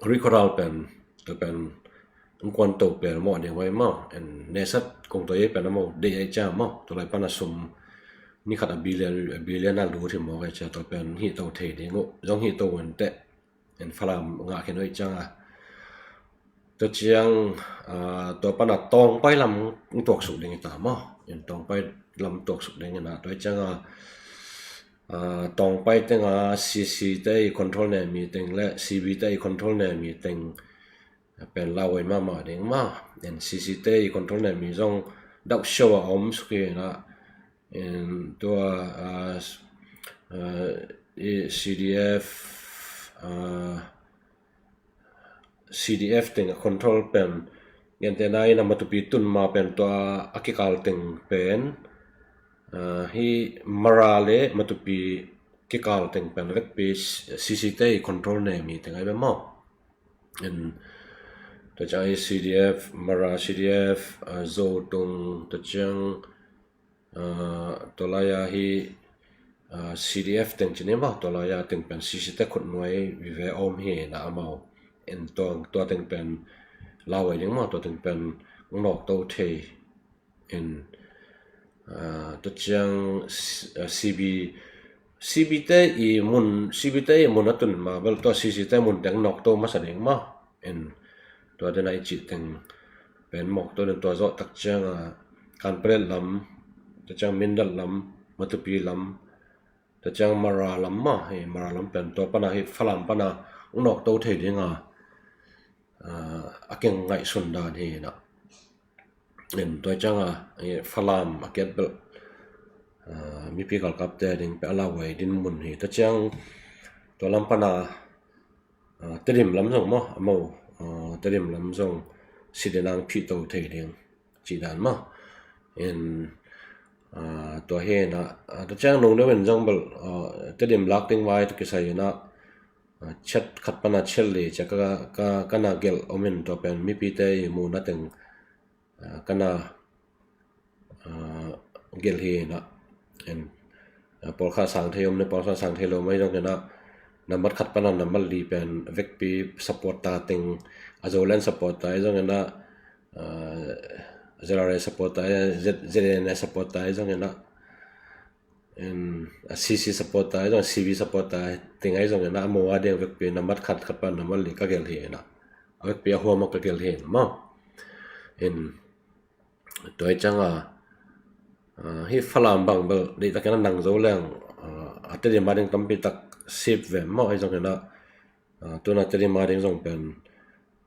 Rikhoral pen tua pen ungkuan to pel mawh ding vai maw. En nesat kong to ei pen a maw dei ai cia maw, tua lai pan a sum ni khat a billion a billion a lut hi maw ai cia, tua pen hih to thei ding uh zong hih to un teh. En Falam ngah khin uh ei ciang a tua ciang tua pan a Tawngpai lam tuaksuk ding hi ta maw. En Tawngpai lam tuaksuk ding hi na, tua ciang a Tawngpai teng a CC te i control ne mi teng le CB te i control ne mi teng pen lauhuai mahmah ding maw. En CC te i control ne mi zong dauh siau a om suk hi na. En tua CDF CDF teng a control pen gente na in a Matupi tun ma pen tua a kikal teng pen hi Mara le Matupi kikal teng pen vekpi CC te i control ne mi teng ai ve maw. En tua ciang i CDF Mara, CDF Zotung, tua ciang tua lai a hi CDF teng ci ni maw, tua lai a teng pen CC te khut nuai vive om hi na amau. En tua teng pen lauhuai ding maw, tua teng pen nawk to thei. En tua ciang CB, CB te i mun, CB te i mun a tun ma bel tua CC te mun teng nawk to masa ding maw. En tua den a i cih teng pen Mawkto den tua zawh tak ciang a Kanpetlet lam, tua ciang Mindat lam, Matupi lam, tua ciang Mara lam mah hi, Mara lam pen tua pana hi Falam pana ung nawkto thei dinga a kingaihsun dan hi na. In tua ciang a Falam a kiat belh mipi galkapte ding pe a lauhuai din mun hi. Tua ciang tua lam pana Tedim lam zong maw, a mo Tedim lam zong sidenang phihto thei ding cih dan maw. In tua hi na, tua ciang nung deuh in zong belh Tedim lak ding vai tua kisai hi na, chet khat pana chet li cia ka, ka, ka na gelh om in tua pen mipite i muhna teng ka na gelh hi na. Pawlkhat sang thei om ne, pawlkhat sang thei lo mai zong hi na, nambat khat pana nambat li pen vekpi support ta teng, a Zoland support ta i zong hi na, ZRA support ta, ZNA support ta i zong hi na, a CC support ta i zong, CB support ta teng a i zong hi na, a mo a ding vekpi nambat khat khat pana nambat li ka gelh hi na. A vekpi a huam a ka gelh hi na maw. In tua i ciang a hi Falam bang belh deihtakin a nang zo leng a Tedim a ding tampi tak sip ve maw, a i zong hi na, tuna Tedim a ding zong pen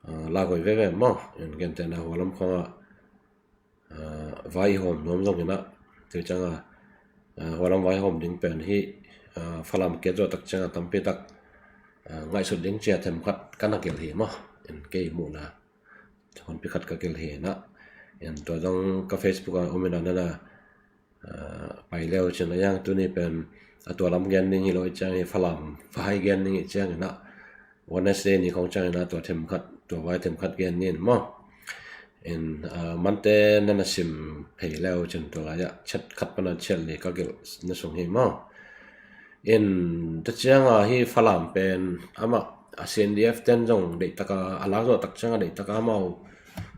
lauhuai veve maw. In gentehna hualam khawngah vai i hawm nuam zong hi na, tua i ciang a hualam vai hawm ding pen hi Falam kiat zawh tak ciang a tampi tak ngaihsut ding cia themkhat ka na gelh hi maw. In kei muhna honpi khat ka gelh hi na. In tua zong ka Facebook a om in a na na pai leu cin a yang tuni pen a tua lam gen ding hi lo i ciang hi, Falam vai gen ding i ciang hi na, Wednesday ni khong ciang hi na tua themkhat, tua vai themkhat gen ni in maw. In mante na na sim phei leu cin tua lai a chet khat pana chet li ka gelh na sung hi maw. In tua ciang a hi Falam pen amah a CNDF ten zong deihtaka a lak zawh tak ciang a deihtaka amau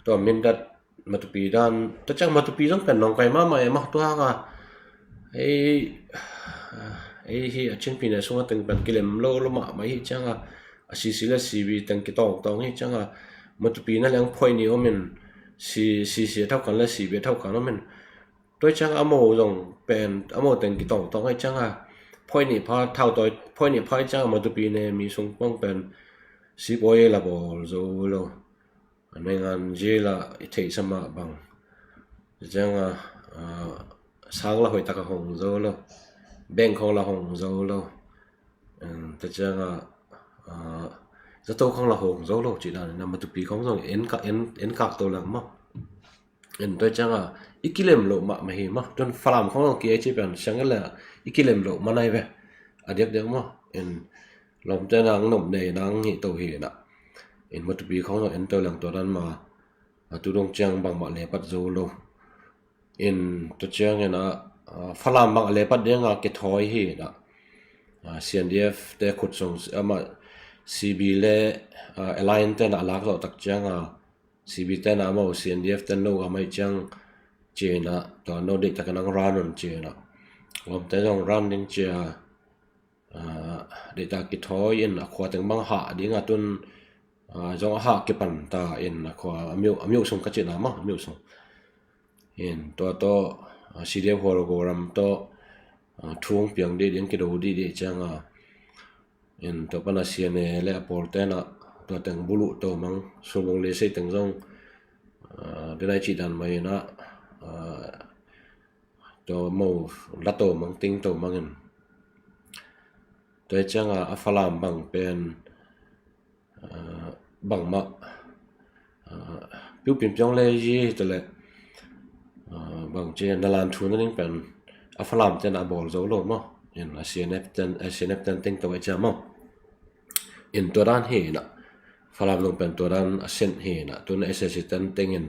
tua Mindat Matupi dan, tua ciang Matupi zong pen nong kai mahmah e maw, tua hanga ei, ei hi a Chinpi ne sunga teng pen kilem lo lo mahmah hi ciang a, a CC le CB teng kitawngtawng hi ciang a, Matupi na leng phoih nih om in, CC a thaukan le CB a thaukan om in, tua ciang a mo zong pen a mo teng kitawngtawng hi ciang a, phoih nih pha thautawi, phoih nih pha hi ciang a Matupi ne mi sung pang pen sipawi la bawl zo lo. A naingan zila i theihsa mah bang ciang a, sang la hoihtaka hong zo lo, bank khong la hong zo lo. Tua ciang a zato khong la hong zo lo cih dan in a Matupi khong zong en kak to leng maw. In tua ciang a i kilem loh mahmah hi maw. Tuan Falam khong zong ki ei ci pian siang le i kilem loh manai ve. A diakdiak maw. In lawmte nang nop nei nang hi to hi na. In Matupi khong zong en to leng tua dan ma a tu dong ciang bangmah lepat zo lo. In tua ciang in a Falam bang a lepat ding a kithawi hi na. CNDF te khut sung amah CB le Alliance te na a lak zawh tak ciang a CB te na amau CNDF te no a mai ciang ci na tua no deihtakin ang ran un ci na. Lawmte zong ran ding cia deihtak kithawi in a khua teng bang hah ding a tun zong a hah kipan ta in a khua a miuh, a miuh sung ka cihna maw, a miuh sung. In tua tawh CDF Hualgo ram tawh thu hong piang dih ding kido dih dih ciang a in tua pana CNA le a pawlte na tua teng buluh to mang, sulbung le sei teng zong denai cih dan mai in a tua mo la to mang ting to mang in. Tua i ciang a a Falam bang pen bangmah piu pin piang le yi hi ta le bang ci na lan thu na ding pen a Falam ten a bawl zo lo maw. In a CNF ten, a CNF ten ting to i ciang maw. In tua dan hi na Falam nung pen tua dan a sen hi na tun a SAC ten ting in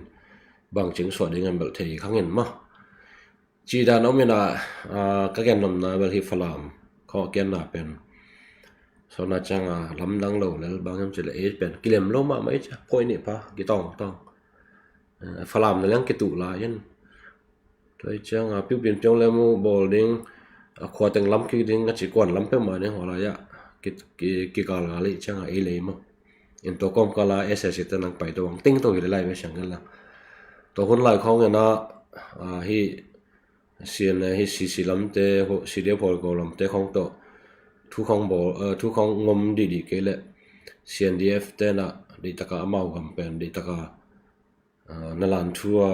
bang cing suah ding an belh thei khang in maw. Cih dan om in a ka gen nopna bel hi Falam khawng a kianna pen sona ciang a lamdang lo lel bang hiam ci le ei pen kilem lo mahmah i cia phoih nih pha kitawngtawng. Falam na leng kituh lai in tua i ciang a piupin piang le mu bawl ding a khua teng lam kik ding a ci kuan lam peuhmah ding haw lai ah kigalgal i ciang a ei lei maw. In tua kawmkal a SAC te nang pai to ang ting to hi le lai ve siang gen la. Tua hun lai khawng ina, ah, hi sian hi C C lamte, CDF Hawlko lamte khawng tawh thu khawng bawl, ah, thu khawng ngom dihdih kei leh C N D F te na deihtaka amau gam pen deihtaka, ah, nalan thu a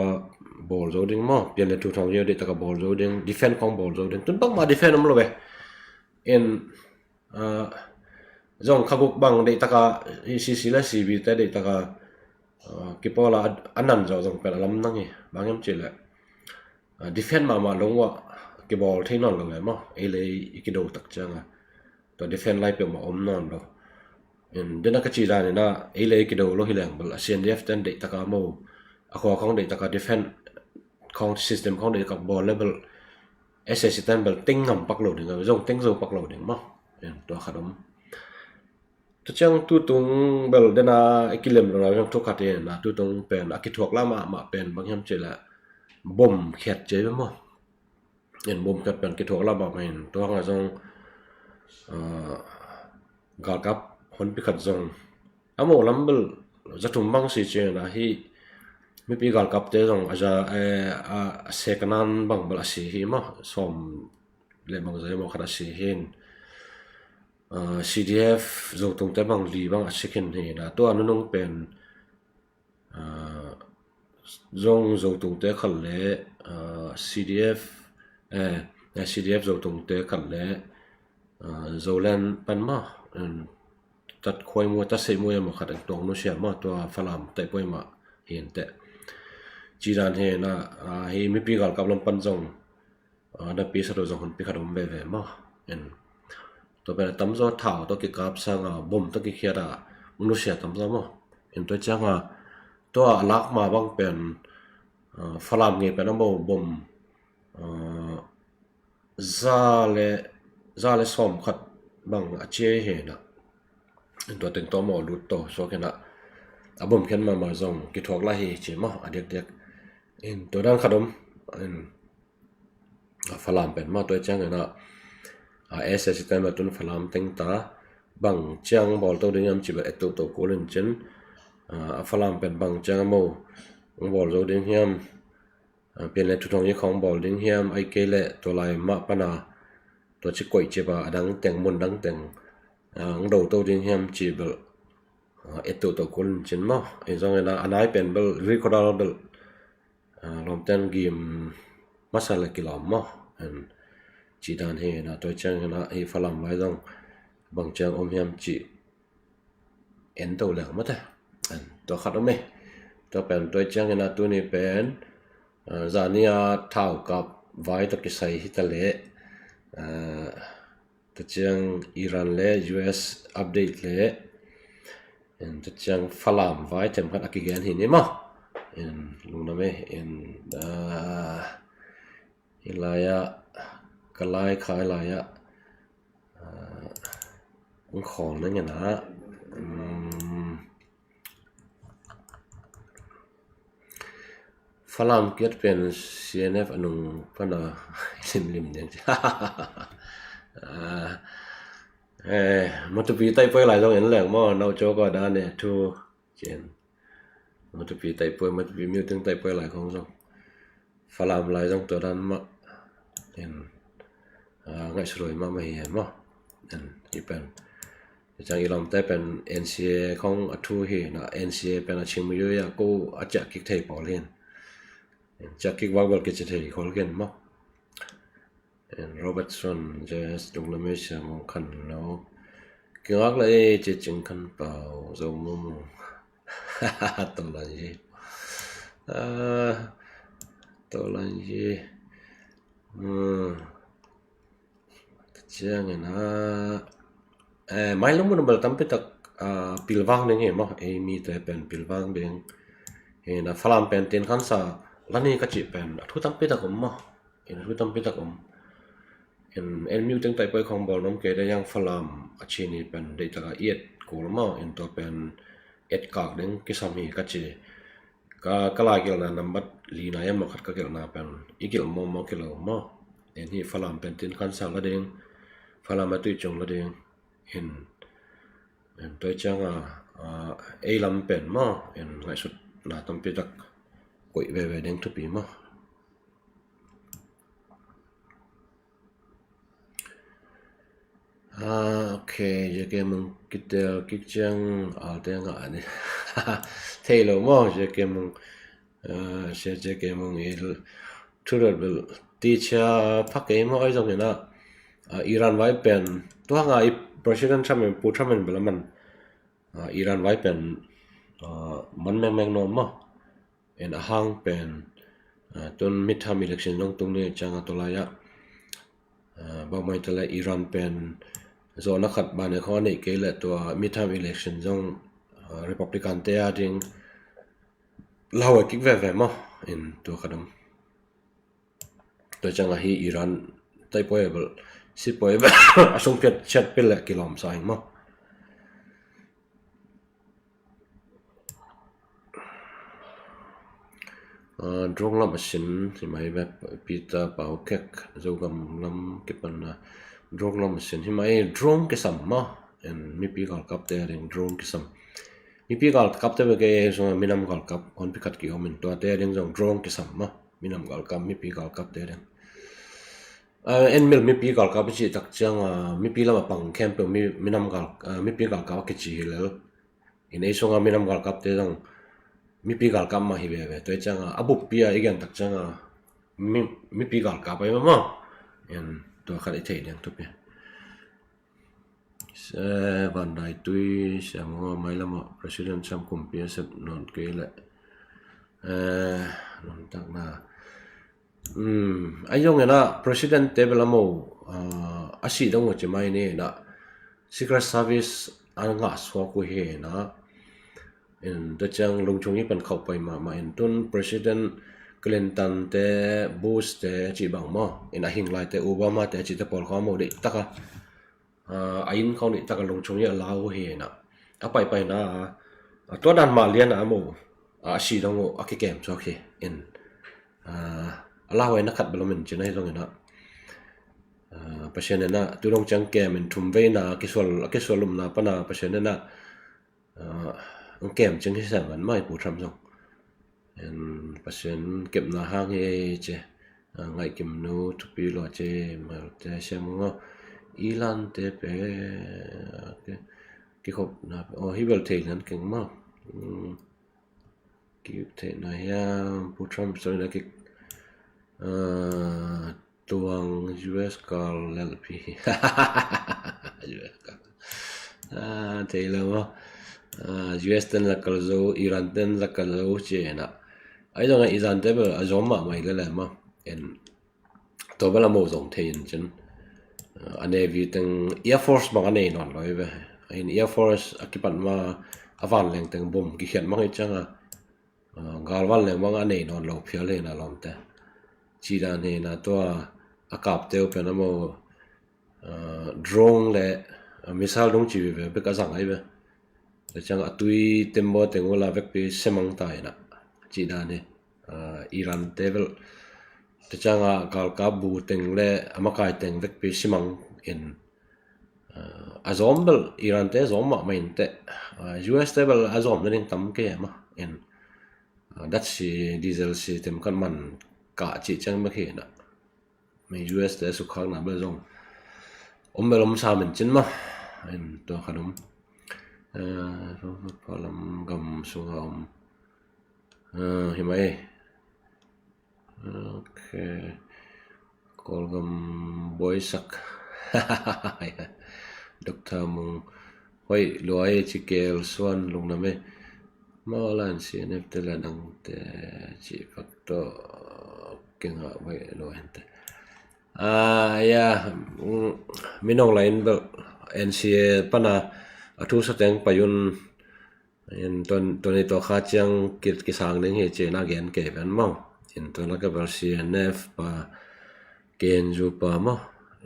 bawl zo ding maw, pian le thu thawng hi deihtaka bawl zo ding, defend khawng bawl zo ding, tun bangmah defend om lo ve. In, ah, zong kha guk bang deihtaka hi C C le C B te deihtaka, ah, kipawla a nan zawh zong pen a lam nang hi, bang hiam cih leh, ah, defend mahmah lo uh ah kibawl thei nawn lo ve maw, ei le ei i kido tak cianga tua defend lai peuhmah om nawn lo. In, dena ka cih dan ina ei le ei kido lo hi leng bel a C N D F ten deihtaka maw, a khua khawng deihtaka defend khawng system khawng deihtaka bawl le bel S A C ten bel teng ngam pak lo ding, zong teng zo pak lo ding maw. In, tua khat om. Tua ciang tutung bel dena i kilem lo zong thu khat ina, tutung pen a kithuak la mahmah pen bang hiam cih leh bom khiat cia ve maw. In, bom khiat pen kithuak la mahmah in, tua hanga zong, ah, galkap honpi khat zong a mo lam bel za thum bang si ciang ina hi mipi galkapte zong a za, eh, a, a second hand bang bel a si hi maw, sawm le bang za hi maw khat a si hi in, ah, C D F Zotungte bang li bang a si khin hi ina, tua nunung pen, ah, zong Zotungte khat le, ah, C D F, eh, C D F Zotungte khat le, ah, Zoland pan maw, um, tat khuai mu, tat sei mu emaw khat eng tuang nusia maw, tua Falam teh poi mah hi inteh. Ci dan hi ina, ah, hi mipi galkap lam pan zong, ah, na pi sa lo zong honpi khat om veve maw. In, tua pen a tamzaw thau tawh kikap sanga bom tawh kikhiat a nusia tamzaw maw. In, tua cianga tua a lak ma bang pen, ah, Falam ngei pen a maw bom, ah, za le, za le sawm khat bang a cia hi ina. In, tua teng tawh maw lut tawh suak ina, a bom khiat mahmah zong kithuak la hi ci maw, a diakdiak. In, tua dan khat om. In, a Falam pen maw, tua ciang ina, a S A C ten maw tun Falam teng ta bang ciang bawl to ding hiam ci bel et toto kul in cin, ah, a Falam pen bang ciang a maw bawl zo ding hiam, ah, pian le thu thawng hi khawng bawl ding hiam, ai kei leh tua lai mah pana tua ci koih ci ba a dang teng, mun dang teng, ah, ang do to ding hiam ci bel, ah, et toto kul in cin maw. Ei zong ina a nai pen bel recordal bel, ah, lawmten gim masa le kilawm maw. In, ci dan hi ina, tua ciang ina hi Falam vai zong bang ciang om hiam ci en to leng mate. In, tua khat om e. Tua pen tua ciang ina tuni pen, ah, zani a thau kap vai tawh kisai hi ta leh, ah, tua ciang Iran le U S update le, in, tua ciang Falam vai themkhat a kigen hi ni maw. In, lungdam e. In, ah, hi lai-ah ka lai kha hi lai-ah, ah, ang khawl na ngen ah, um, Falam kiat pen C N F a nung pana limlim ding. Ah, eh, Matupi taipoi lai zong en leng maw, nau cawk a dan e thu cin. Matupi taipoi, Matupi miuting taipoi lai khong zong. Falam lai zong tua dan mah. In, ah, ngaihsut huai mahmah hi hen maw. In, hi pen. Ciang i lawmte pen N C A khong a thu hi na, N C A pen a ching mu yui a ko a ciah kik thei pawl hin. In, ciah kik vak bel kici thei khol khin maw. In, Robertson, J S, Dungna Mesia, Mong Khan Lo. Kingak la e, Cicing Khan Pau, Zo Mumu. Tolan ye. Ah, Tolan ye. Hmm. Ciang ina, eh, mai lung mun bel tampi tak, ah, pilvang ding hi maw, ei mite pen pilvang ding. Hi na Falam pen tin khansa lani ka cih pen a thu tampi tak om maw. In, a thu tampi tak om. In, en miuting taipoi khong bawl nom kei de yang Falam a chini pen deihtaka iet kul maw, in tua pen et kak ding kisam hi ka ci. Ka, ka lai gelhna nambat lina emaw khat ka gelhna pen i gelh mawmaw kilo maw. In, hi Falam pen tin khansa la ding, Falam a tui cung la ding. In, in tua cianga, ah, ei lam pen maw, in ngaihsutna tampi tak koih veve ding thupi maw. Ah, ok, J K Mung kitel kik ciang alte ngah ni. Thei lo maw, J K Mung. Ah, sia J K Mung i thu dot bel tichia phak kei maw, ai zong ina. Ah, Iran vai pen tua hanga i President Trump in, Pu Trump in bel a man. Ah, Iran vai pen, ah, man mengmeng nuam maw. En a hang pen, ah, tun midterm election zong tung ni ciang a tua lai-ah, ah, bangmah hi ta leh Iran pen zawhna khat bang khawng a neih kei leh tua midterm election zong, ah, Republican te a ding lauhuai kik veve maw. En tua khat om. Tua ciang a hi Iran tai poi bel, si poi bel a sung phiat ciat pil leh kilawm sa hi maw. Ah, drone lam a sin hi mai ve, Peter Pau Kek, Zogam lam kipanna. Drone lam a sin hi mai, drone kisam maw. En mipi galkap te a ding drone kisam. Mipi galkap te ve kei sunga minam galkap hon pi khat ki om in tua te a ding zong drone kisam maw. Minam galkap, mipi galkap te a ding. Ah, en mil mipi galkap i cih tak ciang a, mipi lam a pang khempeuh mi, minam gal, ah, mipi galkap a kici hi lel. In ei sunga minam galkap te zong mipi galkap mah hi veve. Tua ciang a, a buppi a i gen tak ciang a, mi, mipi galkap ai mah maw. En tua khat i thei ding thupi. Se Van Dai Tui, siam maw, mailam ah President Trump kumpi a sep nawn kei leh. Eh, nawn takna. Hmm, a zong ina President te bel a mo, ah, a si dong uh ci mai ni ina. Secret Service a ngah suak uh hi ina. In tua ciang lungchung i pan khauh pai mahmah in tun President Clinton te, Bush te ci bang maw. In a hing lai te, Obama te ci te pawl khawng a mo deih taka. Ah, a inn khawng nih taka lungchung i a lau uh hi ina. A paipaina, ah, tua dan mah lian a mo, ah, a si dong uh a kikem suak hi in. Ah, a lauhuaina khat bel om in cina hi zong ina. Ah, Pasian ina, tu dong ciang kem in thum veina, a kisual, a kisual umna pana Pasian ina, ah, ang kem cing hi sa van mai Pu Trump zong. En Pasian kepna hang hi ci. Ah, Ngaihkim nu thupi lua ci, Malte siam ngo. Iran te pe, ah, ki, kikhopna pe. Oh, hi bel thei nan keng maw. Hmm. Ki theihna hiam, Pu Trump sorry na ki, ah, tuang U S kal lelpi. U S kal. Ah, thei lo maw. Ah, U S ten zakal zo, Iran ten zakal zo ci ina. Ai zong a Iran te bel a zom mahmah hi lele maw. En tua bel a mo zong thei in cin. Ah, a Navy teng Air Force bang a nei nawn lo hi ve. In Air Force a kipat ma a vanleng teng bom kikhiat mang hi ciang a. Ah, galvan leng bang a nei nawn lo phial hi na lawmte. Ci dan hi na tua a kap teu pen a mo, ah, drone le, ah, missile dong ci vive bek a zang ai ve. Tua ciang a tui tembaw teng ula vekpi semang ta hi na. Ci dan hi. Ah, Iran te bel. Tua ciang a galkap bu teng le a makai teng vekpi simang in. Ah, a zom bel Iran te zom mahmah in te. Ah, U S te bel a zom na ding tam kei mah in. Ah, dat si, diesel si, tem kan man kah cih ciang bek hi na. Mi U S te sukhakna bel zong om bel om sam in cin mah. In tua khan om. Ah, lam gam sunga om. Ah, hi mai. Ok. Kawlgam buaisak. Doctor Mung. Hoih luai ci kel suan lungdam e. Mawlan C N F te la dangte ci fakto. Kengah hoih luai hente. Ah, ya, mm, minong lain bel N C A pana a thu sateng payun. In tuan, tuan i tua kha ciang ki, kisang ding hi ci na gen kei ven maw. In tuan laka bel C N F pa, K N U pa maw.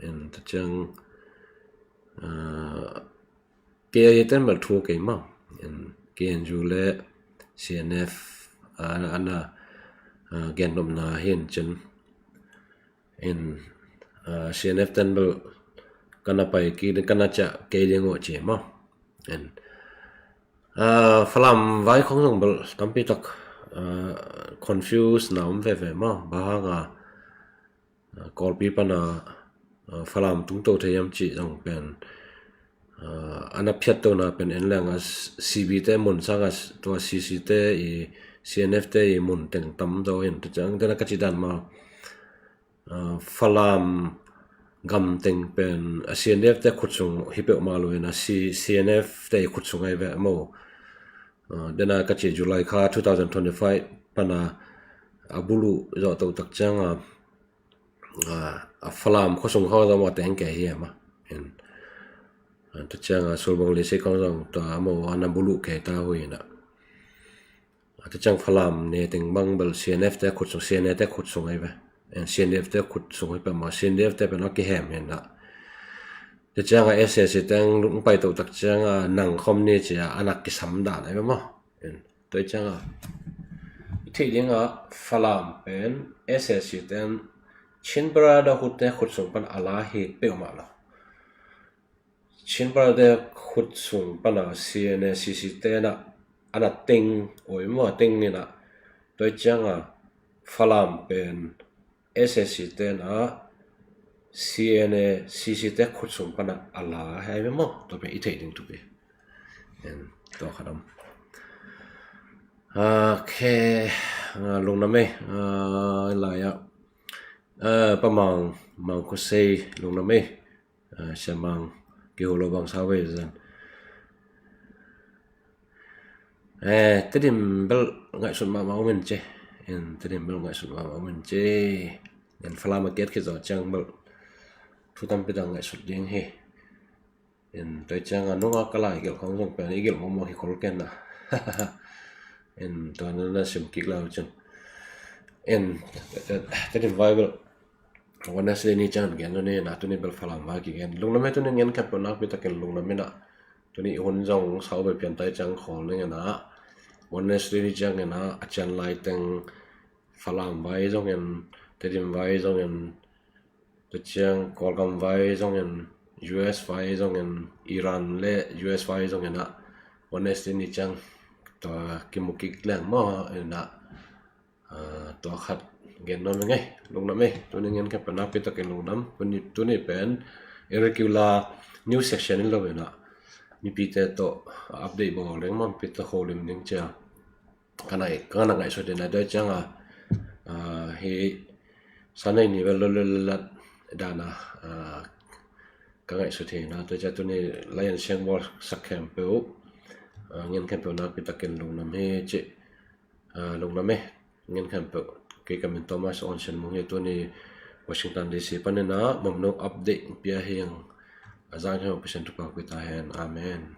In tua ciang, ah, K I A ten bel thu kei maw. In K N U le C N F, ah, ana, ah, gen nopna hi in cin. In, ah, C N F ten bel kana pai kik ding, kana ciah kei ding uh ci maw. In, ah, Falam vai khong zong bel tampi tak, confuse na om veve maw, bang hanga Kawlpi pana Falam tungto thei hiam cih zong pen ana phiat tona pen en leng a, CB te mun sanga tua CC te i, CNF te i mun teng tam zo in, tua ciang dena ka cih dan maw, Falam gam teng pen a CNF te khut sung hi peuhmah lo in a, CNF te i khut sung ahi ve maw. Dena ka cih July kha two thousand twenty-five pana a buluh zawh toh tak cianga a Falam khuasung kha zong a teng kei hi ema. Tua cianga Sulbang Lisei kong zong tua a maw ana buluh kei ta hui na. Tua ciang Falam ne teng bang bel CNF te khut sung, CNA te khut sung ahi ve. CNF te khut sung hi peuhmah, CNF te pen a kihem hi na. Tua cianga SAC teng lungpai toh tak cianga nang khom ni cia ana kisam dan ahi ve maw. Tua cianga i theih dinga Falam pen SAC ten Chin Brotherhood te khut sung pan a la hi peuhmah lo. Chin Brotherhood te khut sung pana CNA CC tena ana teng oi maw, teng nina. Tua cianga Falam pen SAC tena CNA CC te khut sung pana a la hi ve maw. Tua pen i theih ding thupi. Tua khat om. Okay, lungnam ei, lai ah Pa Mang, Mang Khosei, lungnam ei. Siamang kiho lo bang sa vei zan. Tedim bel ngaihsut mahmah om in ci. Tedim bel ngaihsut mahmah om in ci. Falam a kiat khit zawh ciang bel thu tampi tak ngaihsut ding hi. Tua cianga nunga ka lai gelh khong zong pen i gelh mawkmawk hi khol ken na. Tua na na sim kik lai cin. Tedim vai bel Wednesday ni ciang gen lo ni na, tuni bel Falam vai kigen. Lungnam ei, tuni ngen khempeuh nakpi takin lungnam ina. Tuni hun zong sau be pian tai ciang khol ning ina. Wednesday ni ciang ina a cian lai teng Falam vai zongin, Tedim vai zongin, tua ciang Kawlgam vai zongin, US vai zongin, Iran le US vai zongin a Wednesday ni ciang tua kimu kik leng maw ina. Tua khat gen nuam ing ei, lungnam ei. Tuni ngen khempeuh nakpi takin lungnam. Tuni pen irregular news section in lo ina, mipite tawh update bawl ding maw, mipite holim ding cia ka na ngaihsut ina. Tua cianga hi sanei ni bel lo lelat dana ka ngaihsut hi na. Tua cia tuni lai an siang bawl sak khempeuh, ngen khempeuh nakpi takin lungnam hi ci. Lungnam ei, ngen khempeuh. Kei ka min Thomas Onsen Mung hi, tuni Washington DC panina mamno update pia hi ang. A zang khempeuh Pasian thupha pia ta hen. Amen.